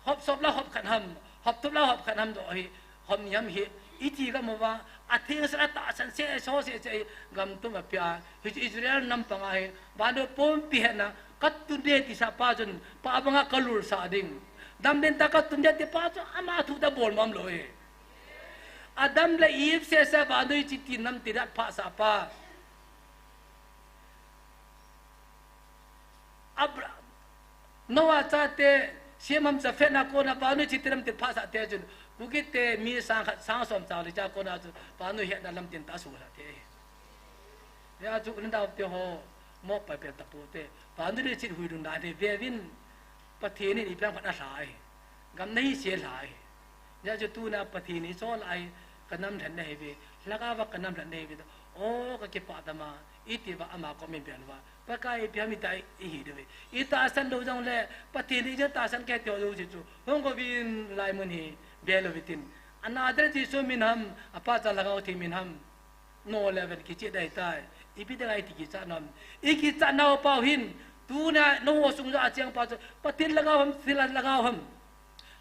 hop sop la hop khat ham, hop tup la hop khat ham doh hi, hop ni ham hi, iti gam uva, athingsan a tahsan seh, so seh, seh, gam tum a pia, hi chu Israel nam pang a hi, vannoi pumpi hetna, ka tun de ti sa pa chun, pa bang a ka lul sa ding. Dam den ta ka tun de ti pa chu, ama thu ta bol mom lou e. Adam le Eve seh seh vannoi chi ti nam ti dat pha sa pa. Abra-, Noah chate, Shem ham Japheth na kon a vannoi chi ti nam ti pha sa te chun, Kuki te mi sang khat sang som chang li cha kon a chu, vannoi hetna lam tin ta su sa te. Ya chu u le nao te ho, mo pa pe ta pu te, vannoi le chi hui dun da de ve vin, Pathen in i peng phat a lha e. Gam nahi se lha e. Hijeh chun tuna Pathen in i chol a, ka nam lhen nahi ve. Lhagao va ka nam lhen nahi ve. O ka kipah tama, iti va ama kom in bel uva. Pakai ipi ham ita i hi diu ve. I tahsan lou jong le, Pathen in i tahsan kei tiu lou si chu. Hung ko vin lai mun hi, bel lou vi tin. Ana der Jesu min ham, apa cha Lhagao Theng min ham. No level kichih dai tai. Ipi dang a i ti kichat nam. I kichat nau pau hin. Tuna nangho sung a cheng pa chu. Pathen lhagao ham, thilha lhagao ham.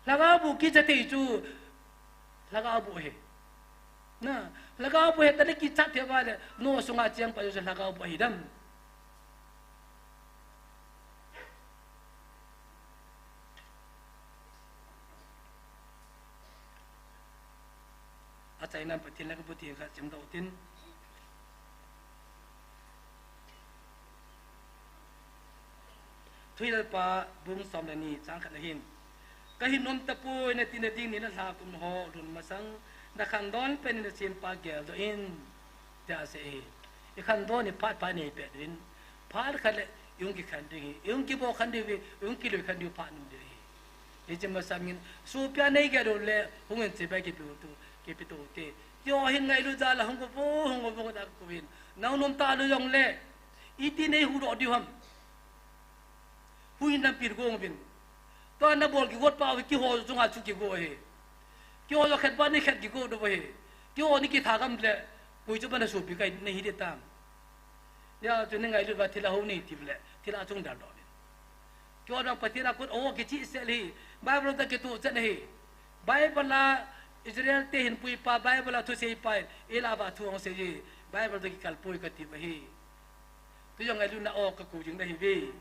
Lhagao bu kichat thei chu. Lhagao bu he. Na, lhagao bu he ta le kichat thei va le. Nangho sung a cheng pa chu lhagao bu he dam. Achaina Pathen le ka bu theng kha chim doh tin. Thuhilpa bung som le ni chang khat na hin. Ka hin nom tapoi na ti na ding ni na lha kum ho lhun masang na khandon pen na chim pa gel doh in. Tia asei hi. I khandon hi phat phat nei pet ding. Phat khat le i hung kikhen ding hi. I hung kibo khen ding hi. I hung kilui khen ding phat nung ding hi. Hiche masang in, sopi a nei gel u le, hung in chibai kipe u tu, kipe tu te. Keiho hin ngailut jal a hung ko vo, hung ko vo ka dak ko vin. Nau nom ta lou jong le, iti nei hudoh diu ham. Hui nampi go uvin. Tua na bol kigot pa u keiho chunga chu kigo hi. Keiho jong khet pa ni khet kigo diu hi. Keiho ni kitha gam le, koi chu ba na sopi kai nei hi de tam. Hijeh chun nei ngailut va thilha hou nei ti le, thilha chung dal doh le. Keiho dang Pathen a kon o kichih sel hi, Bible ta kitu chen hi. Bible a Israel te hin pui pa, Bible a thusei pa, i la va thu hung sei hi, Bible ta kikal pui ka ti va hi. Tu jong ngailutna o ka ko jing na hi ve.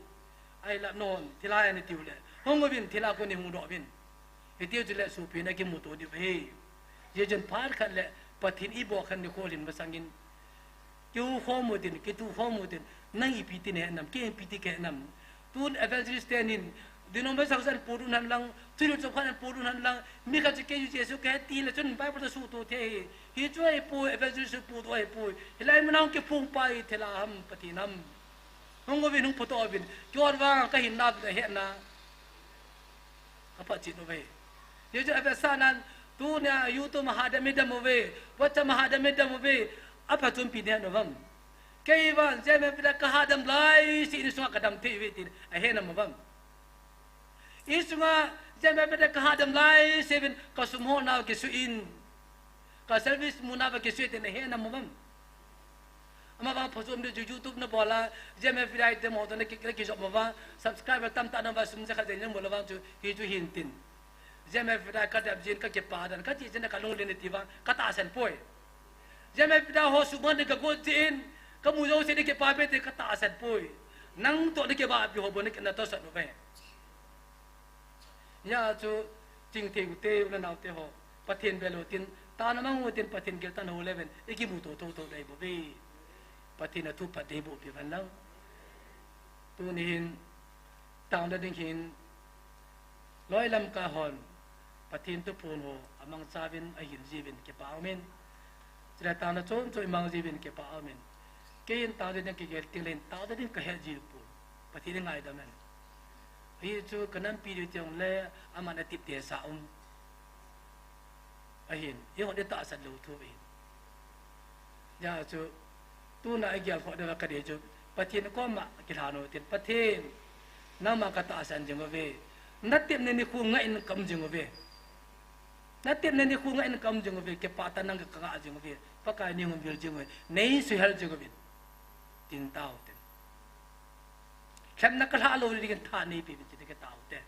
Ai la non, thilha a ni tiu le. Hung uvin thilha kon ni hung doh uvin. Hitiu chule sopi na kimuto diu va hi. Hijeh chun phat khat le Pathen i bo khen ni kho lhin masang in. Kiu khom u tin, kitu khom u tin, nang ipi ti nei nam, kei ipi ti kei nam. Tun evangelist te nin, denomination sang san put un han lang, thil chom khat an put un han lang, mi khat chu kei Jesu kei ti le chun Bible ta suhto thei hi. Hichu ahipoi, evangelist puhto ahipoi. Hilai mun a hung kiphong pa hi thilha ham, Pathen ham. Hung uvin, hung phuto uvin. Keiho vang ka hinna, ka hetna. Apha chin uve. Ye chu ave sanan, tunia YouTube ma hadam idam uve, WhatsApp ma hadam idam uve, apha chun ipi nei uvam. Kei vang, J M F Vida ka hadam lai, si insunga ka dam thei uve tin, ahe nam uvam. Insunga, J M F Vida ka hadam lai, si uvin ka sum ho nau kisuin, ka service muna va kisuin tin, ahe nam uvam. Ama vang phochom di chu YouTube na bola, J M F Vida te mo to na ki, na kijop mo vang, subscriber tamtah na va sum jakhat jeng mo la vang chu, hi chu hin tin. J M F Vida ka dap jin ka kipa dan, ka ti jin ka lung len ti vang, ka tahsan poi. J M F Vida ho suman di ka go jin, ka mu jo se di kipa be te ka tahsan poi. Nang to di kipa pi ho bo ni na to san ve. Hia chu chingthei u te, u le nau te ho. Pathen bel u tin, taona mang u tin, Pathen gel tan ho le ven, i kimu to to to dei bo ve. Pathen a thu phat dei bo pi van lang. Tuni hin, taona ding hin, loi lam ka hon, Pathen thu phon ho, amang cha vin, ahin ji vin, kipa umin. Chule taona chom chom i mang ji vin, kipa umin. Kei hin taona ding kigel ting le hin, taona ding ka he ji pon. Pathen i ngaidam in. Hi chu ka nampi di tiang le, aman a tip te sa um. Ahin, i hon i tahsan lou thu ahin. Hia chu, tuna i gel kho de ka de chu, Pathen koma kilhan u tin, Pathen, nangma ka tahsan jing uve. Na tep ne ni khu nga in kam jing uve. Na tep ne ni khu nga in kam jing uve, kipa ta nang ka nga jing uve. Pakai ni hung vil jing uve. Nei suhel jing uve. Tin tao tin. Themna ka lha lou ding tha nei pi vin ti ka tao te.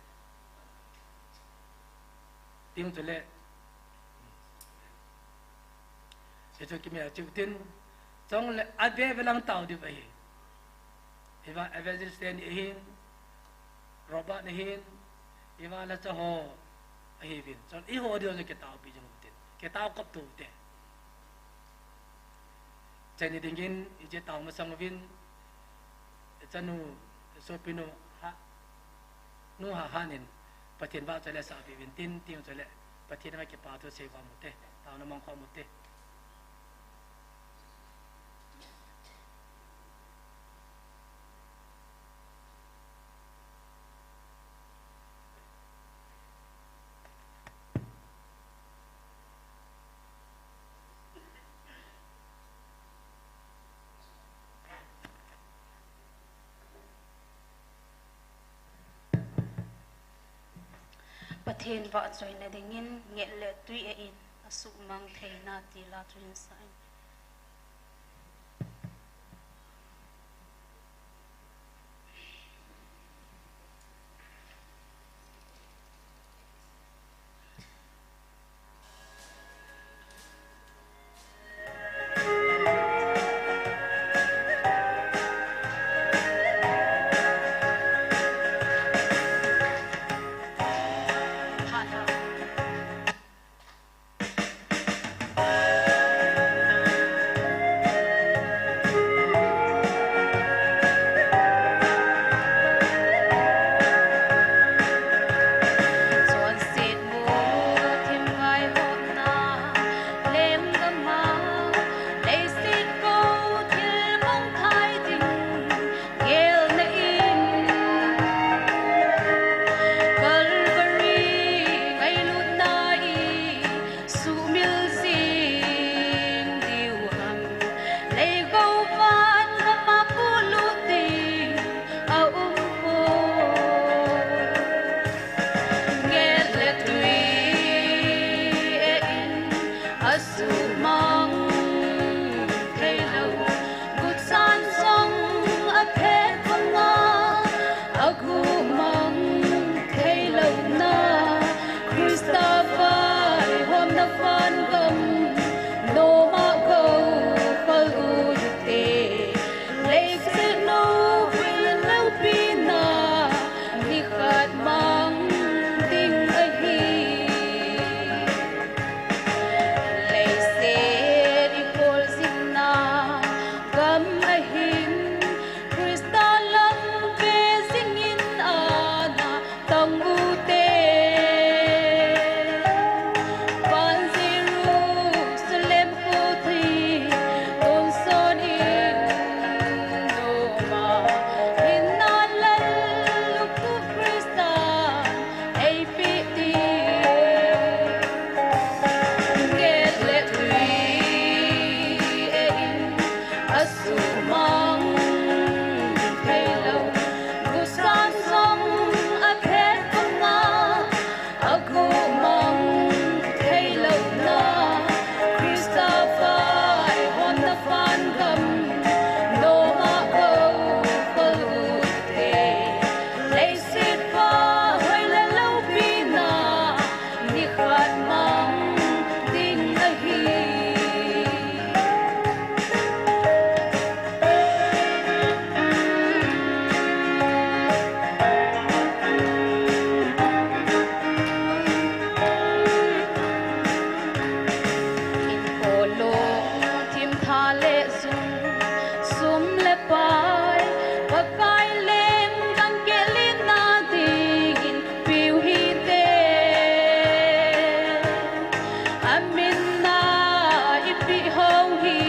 Ting chu le. Hichu kimel chiu tin. Chong le ave ve lang tao di ve hi. Hiva evangelist ni hin. Robert ni hin. Hiva la cha ho. Ahi vin. Chong i ho di ho ke tao pi jong tin. Ke tao kop tu te. Chani dingin, i je tao masang uvin, chanu, sopinu, ha, nu ha hanin, Pathen vahchoi le sah uvin tin, ting choi le, Pathen a kipa thu sei uva mu te, taona mang kho mu te. Pathen vahchoina dingin nget le tui a in asuhmang theina ti la thu hin sa in. Akai leng dang keh lina dingin piu hite. Amin a ipi hou hi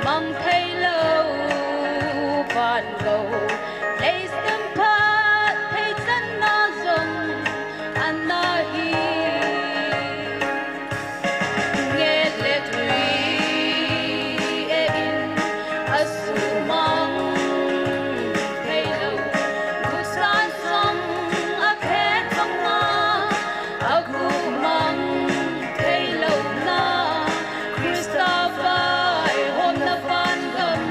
mang thei lou, pan lou, leiset phat thei channa jong ana hi. Nget le tui e in a sumang thei lou, gutsan song a phet song a, a gumang thei louna, Krista vaihomna van gam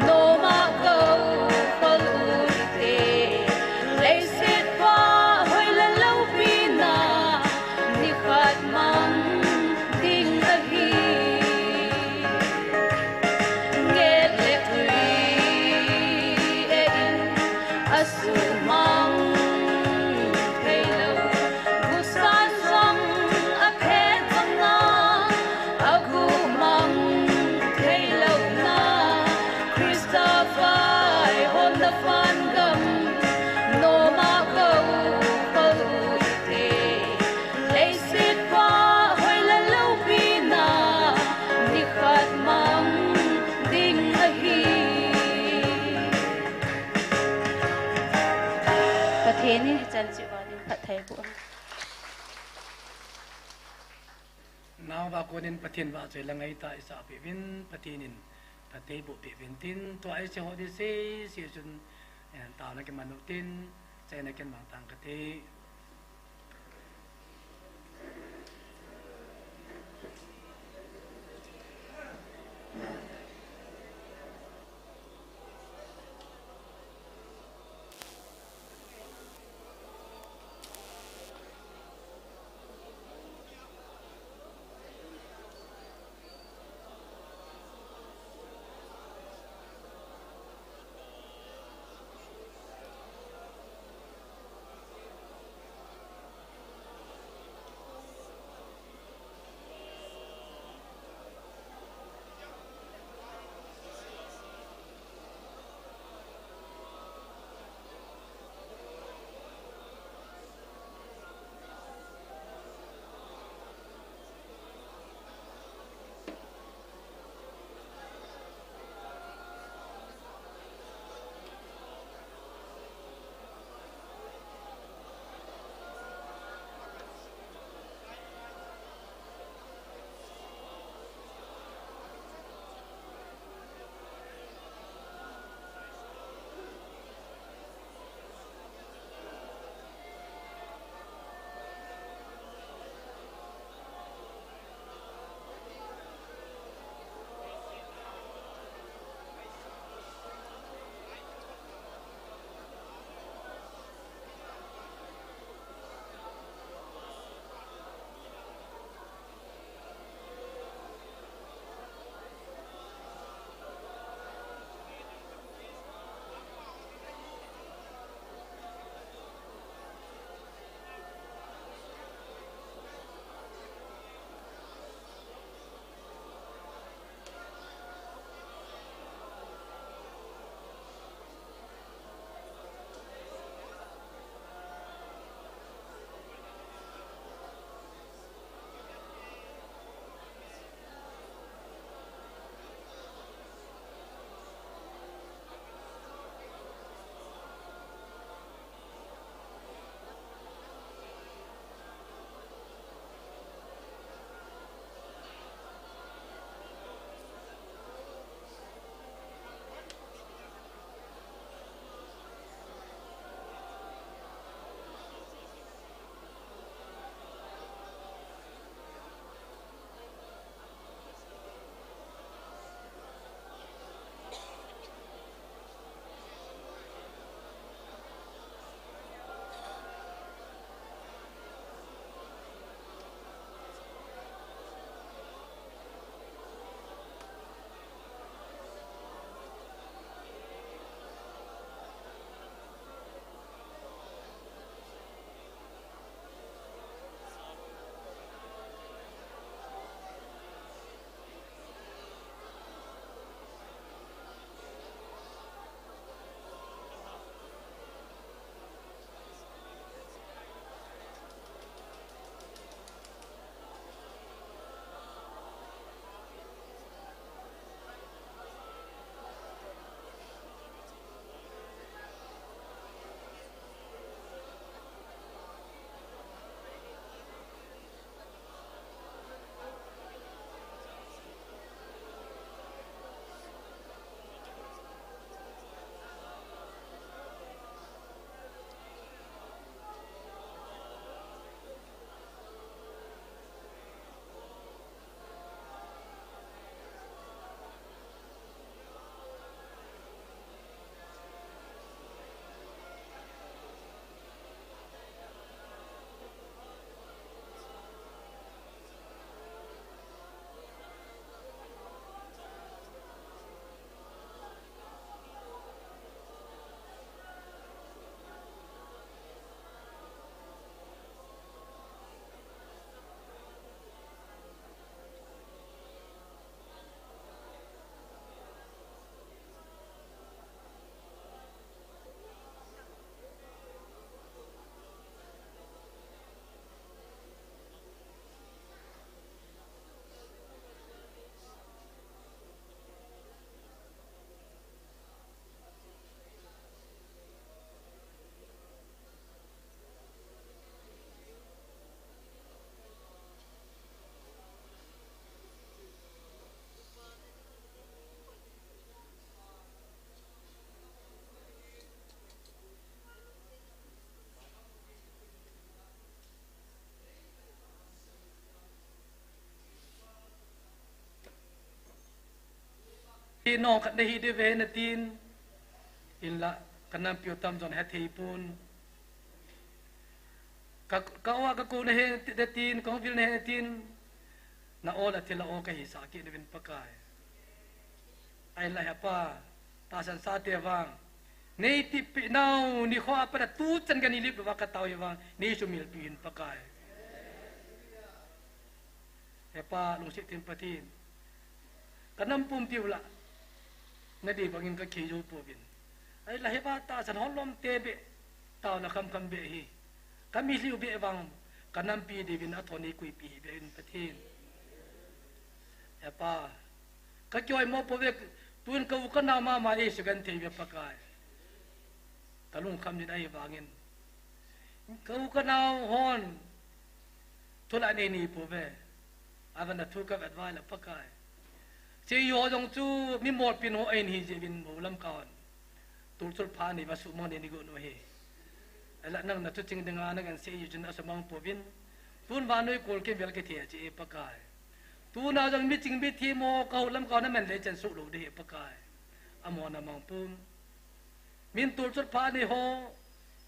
noma kou khol u hite. Leiset pa hoi le loupina, nikhat mang ding ahi. Nget le tui e in a sumang thei lou, gutsan song a phet song a, a gumang thei louna, Krista vaihomna van gam noma kou khol u hite. Leiset pa hoi le loupina, nikhat mang ding ahi. Pathen in hichan cheh uva ding phatthei boh hen. Nao va konin Pathen vahchoi la ngaitah isah peh uvin, Pathen in phatthei boh peh uvin tin, tua isei ho ding sese chun, eh, taona kiman u tin, chaina kin mang tang kate. Nong khat nahi diu ve natin. Hinlah, ka nampi u tamjon hethei pon. Ka, ka o a ka ko nahi natin, kong vil nahi natin. Na o la thil a o kahisah kit nauvin Pakai. Ahinlah He Pa, tahsan sate vang. Nei tipeh nau, nikho a pat a tuchan ka nei lip louva ka tao hi vang. Nei sumilpi in Pakai. He Pa, lungset thim Pathen. Ka nam pum tiu la. Na dei bangin ka khei jou pouvin. Ahinlah He Pa tahsan hon lom te beh. Taona khamkham beh hi. Ka mitlhi u beh vang. Ka nampi diuvin a thon nei koipi hi beh in Pathen. He Pa. Ka kihoi mo pouve, tun ka u ka nao mama ei sugenthei ve Pakai. Ka lungkham in ahi vangin. Ka u ka nao hon. Thu la nei nei pouve. Avan a thu ka vet vai la Pakai. Sei ho jong chu mi molpin ho ahin hi jeh uvin mo lam ka hon. Tulchul pha nei va sumang nei ni go no he. Ahinlah nang na thuching dinga na kan sei u chun a sumang pouvin. Tun vannoi kol kin vel kithei a che e Pakai. Tuna jong miching mithi mo ka ho lam ka hon a man le chan su lou de he Pakai. Amo na mang pum. Min tulchul pha nei ho.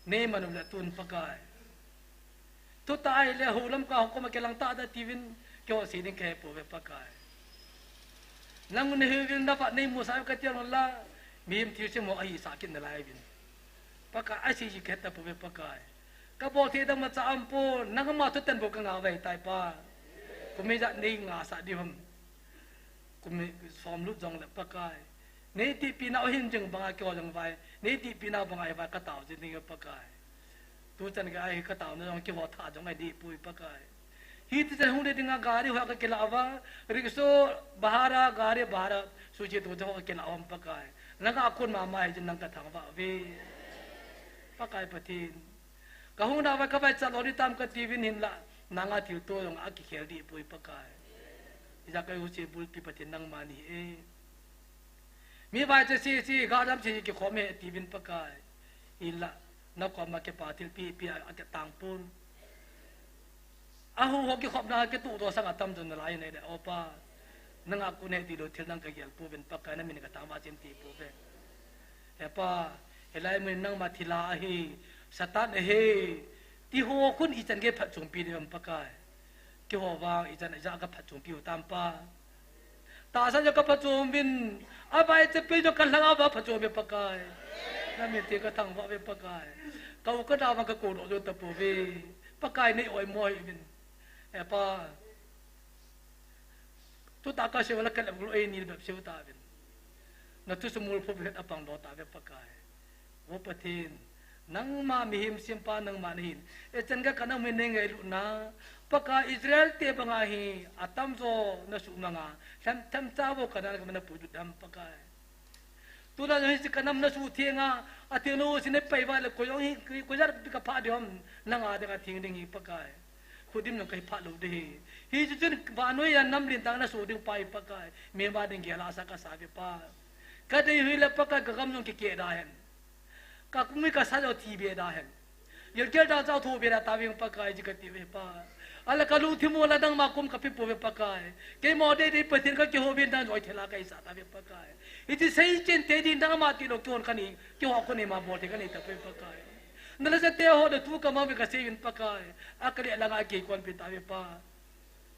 Nei manu le tun Pakai. Tuta ahile ho lam ka ho koma kilang ta da tiuvin, keiho sei ding kahe pouve Pakai. Nang nei hiuvin na vat nei musah ka ti lou la, mihem thilse mo ahisah kit nalai uvin. Pakai, asei ji kahe ta pouve Pakai. Ka bol thei dang macha aum pon, nangma thutan bou ka ngah vai tai Pa. Kum ijat nei ngahsah diu ham. Kum som lut jong le Pakai. Nei tipeh nau hin jing banga keiho jong vai. Nei tipeh nau banga hi vai ka tao jing ding Pakai. Tuchan ka ahi ka taona jong keiho tha jong ahi deh poi Pakai. Hiti chan hung le dinga gari ho ka kilah uva. Rickshaw bahara, gari bahara. Suchi tu jong ka kilah uva Pakai. Nanga kon mama hi jin nang ka thangvah uve. Pakai Pathen. Ka hung nau va ka vaichat lou ding tam ka tiuvin hinlah. Nanga thilto jong akikhel deh poi Pakai. Ija ka huche bulpi Pathen nangma nahi e. Mi vaicha sese, ga dam sese kikhom e tiuvin Pakai. Hinlah, na koma kipa thilpi pi a, akitang pon. Ahu ho kikhopna kituh doh sanga tamjon nalai nei de, O Pa. Nanga kon e ti lou thil nang ka gel pouvin Pakai, na min ka thangvah chen ti pouve. He Pa, hilai mun nangma thilha ahi, Satan ahi, ti ho khun ichan gei phatchompi ding ham Pakai. Keiho vang ichan ija ka phatchompi u tam Pa. Tahsa jong ka phatchom uvin, avaicha pi jong ka lhagao va phatchom uve Pakai. Na min theng ka thangvah uve Pakai. Ka u ka nao vang ka kodoh jou tapouve. Pakai nei oimo hih uvin. He Pa. Tuta ka sei uva la ka lep gul ei nil bep sei u tauvin. Na thu sumil phup het a pang doh tauve Pakai. O Pathen, nangma mihem sempa nangma nahin. Echan gei ka nam hi nei ngailutna. Pakai Israel te banga hi atamjo na sumanga. Lhem themcha vo Canaan gam na puilut dam Pakai. Tuna jong hiche ka nam na suhtheng a, atheng nau sin na pai uva le, koi jong hi, koi, koi jat pi ka phah ding ham, nanga dinga theng ding hi Pakai. Khudim jong ka hi phah lou ding hi. Hichu chun vannoi a nam lentah na suh ding Pa hi Pakai. Mihem a ding gel a sa ka sa uve Pa. Ka dei hile Pakai ka gam jong kikeh da hen. Ka kumi ka sa jong thi be da hen. Gilkel dang chau tho be da tauving Pakai ji ka ti uve Pa. Ahinla ka lungthim u la nangma kom ka pe pouve Pakai. Keima deidei Pathen ka kihou uvin nang jong thilha ka hisah tauve Pakai. Hiche seichen te din nangma tilou kihon ka nei, kihou kon neima bol thei ka nei tapoi Pakai. Na lhacha te ho na thu ka mang uve ka sei uvin Pakai. A ka leh langa kei kon pe tauve Pa.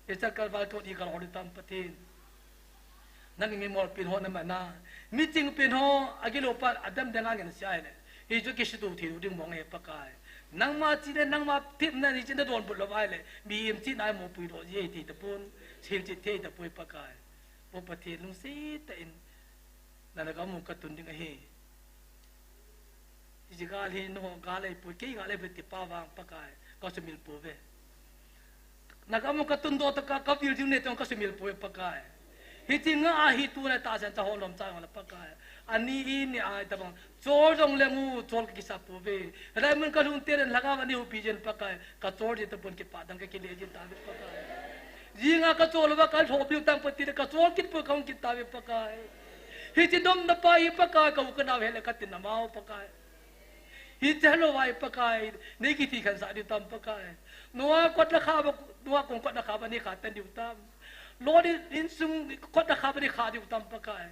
Hiche kalval ko di ka lhon tam Pathen. Nangin mi molpin ho na mana. Mi chingpin ho, agilou pa, adam dang a ngen sia le. Hichu kisutu thei ding mong e Pakai. Nangma chi le, nangma themna ni chi na donbut lou vai le. Mihem chihna mopoh doh ji thei tapon. Hilchet thei tapoi Pakai. O Pathen lungset tah in. Nana ka mu ka tun ding ahi. Hiche gal hi nangho gal ahipoi, kei gal ahipoi ti pa vang Pakai, ka sumil pouve. Na gam u ka tundoh tah a, ka vil diu nei tong ka sumil pouve Pakai. Hiche nga ahi tuna tahsan cha hon lom cha vang la Pakai. Ani i ni ai tabang, chol jong leng u, chol ka kisa pouve. Hilai mun ka lhung te len lhagao va nei hupi jin Pakai, ka chol jin tapon kipah dang ka kile jin tauve Pakai. Jinga ka chol uva ka lhop diu tam pati le ka chol kit poi ka hung kit tauve Pakai. Hiche nomna pa hi Pakai, ka u ka nao hile ka tin amau Pakai. Hiche helou vai Pakai, nei kithi khansah diu tam Pakai. Noah kot la kha ba, Noah kong kot la kha ba nei kha tan diu tam. Lot in, insung kot la kha ba nei kha diu tam Pakai.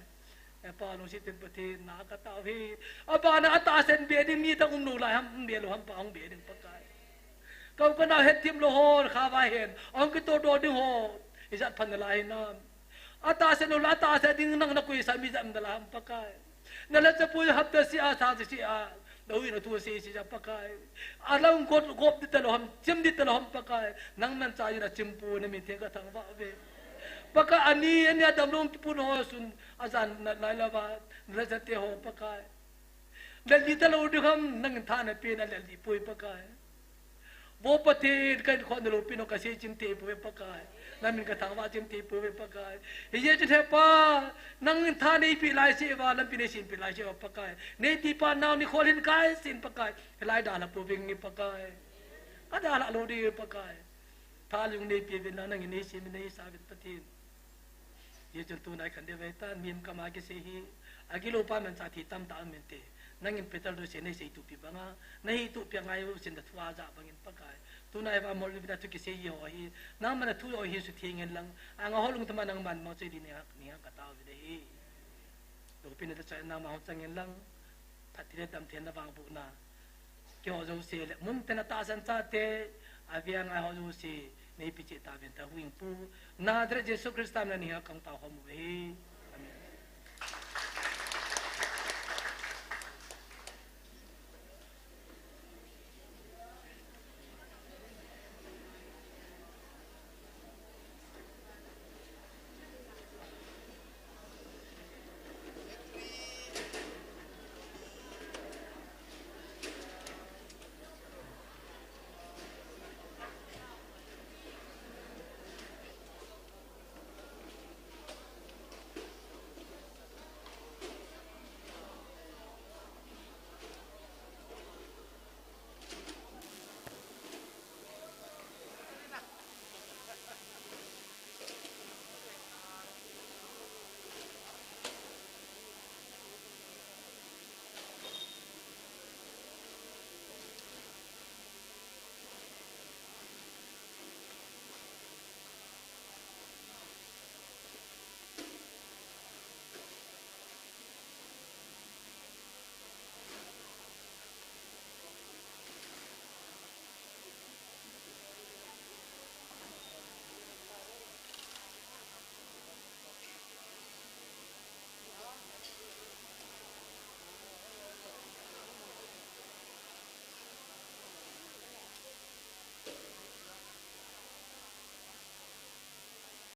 He Pa, lungset in Pathen, na katao hi. Abana atahsan be ding mi dang um lou lai ham, um be lou ham Pa, hung be ding Pakai. Kau kanao hetthim lou ho, kha va hen, hung kitoh doh ding ho, ijat phat nalai hinam. Atahsan lou la, atahsan ding nang nakoi sa mi jat um nalai ham Pakai. Nalhacha pui hapta sia, sang sia, na ui na thu seisa Pakai. Alang got gop di talou ham, chim di talou ham Pakai. Nangman cha ina chim pu, na min theng kathangvah uve. Pakai, ani, ani adam lou kipun ho sun, ajan na, nalai lava, nalhacha te ho Pakai. Lel di talou ding ham, nangin tha napen a lel di poi Pakai. Vo Pathen, kahin khon na loupina kasei chim thei pouve Pakai. Na min kathangvah chim thei pouve Pakai. Hijeh chun He Pa, nangin tha neipe laiseuva, lampi neisempeh laiseuva Pakai. Neitipa nao nikho hin kaisei in Pakai. Hilai dalha pouving nge Pakai. Kadalha lou ding Pakai. Tha lung neipe uvin lang nangin neisem in neisa uvin Pathen. Hijeh chun tunai khan dei ve tan, mihem kama kisei hi, agilou pa manchah thi tamtah um inte. Nangin Peter jouse nei seitupi banga, nahi tupi angai u sin na thu aja bangin Pakai. Tunai va mol uvin athu kisei ho hi, nangman athu ho hi sutheng in lang, anga ho lungthim a nangman mang choi ding neihah, neihah katao uve hi. Loupina tahsa nangma hung chang in lang, phatthei le damtheina vangbohna. Keiho jouse le, mun tena tahsan chate, aveng a ho jouse, neipe cheh tauvin tahsan pu, Nazareth Jesu Christa mina neihah kataokhom uve.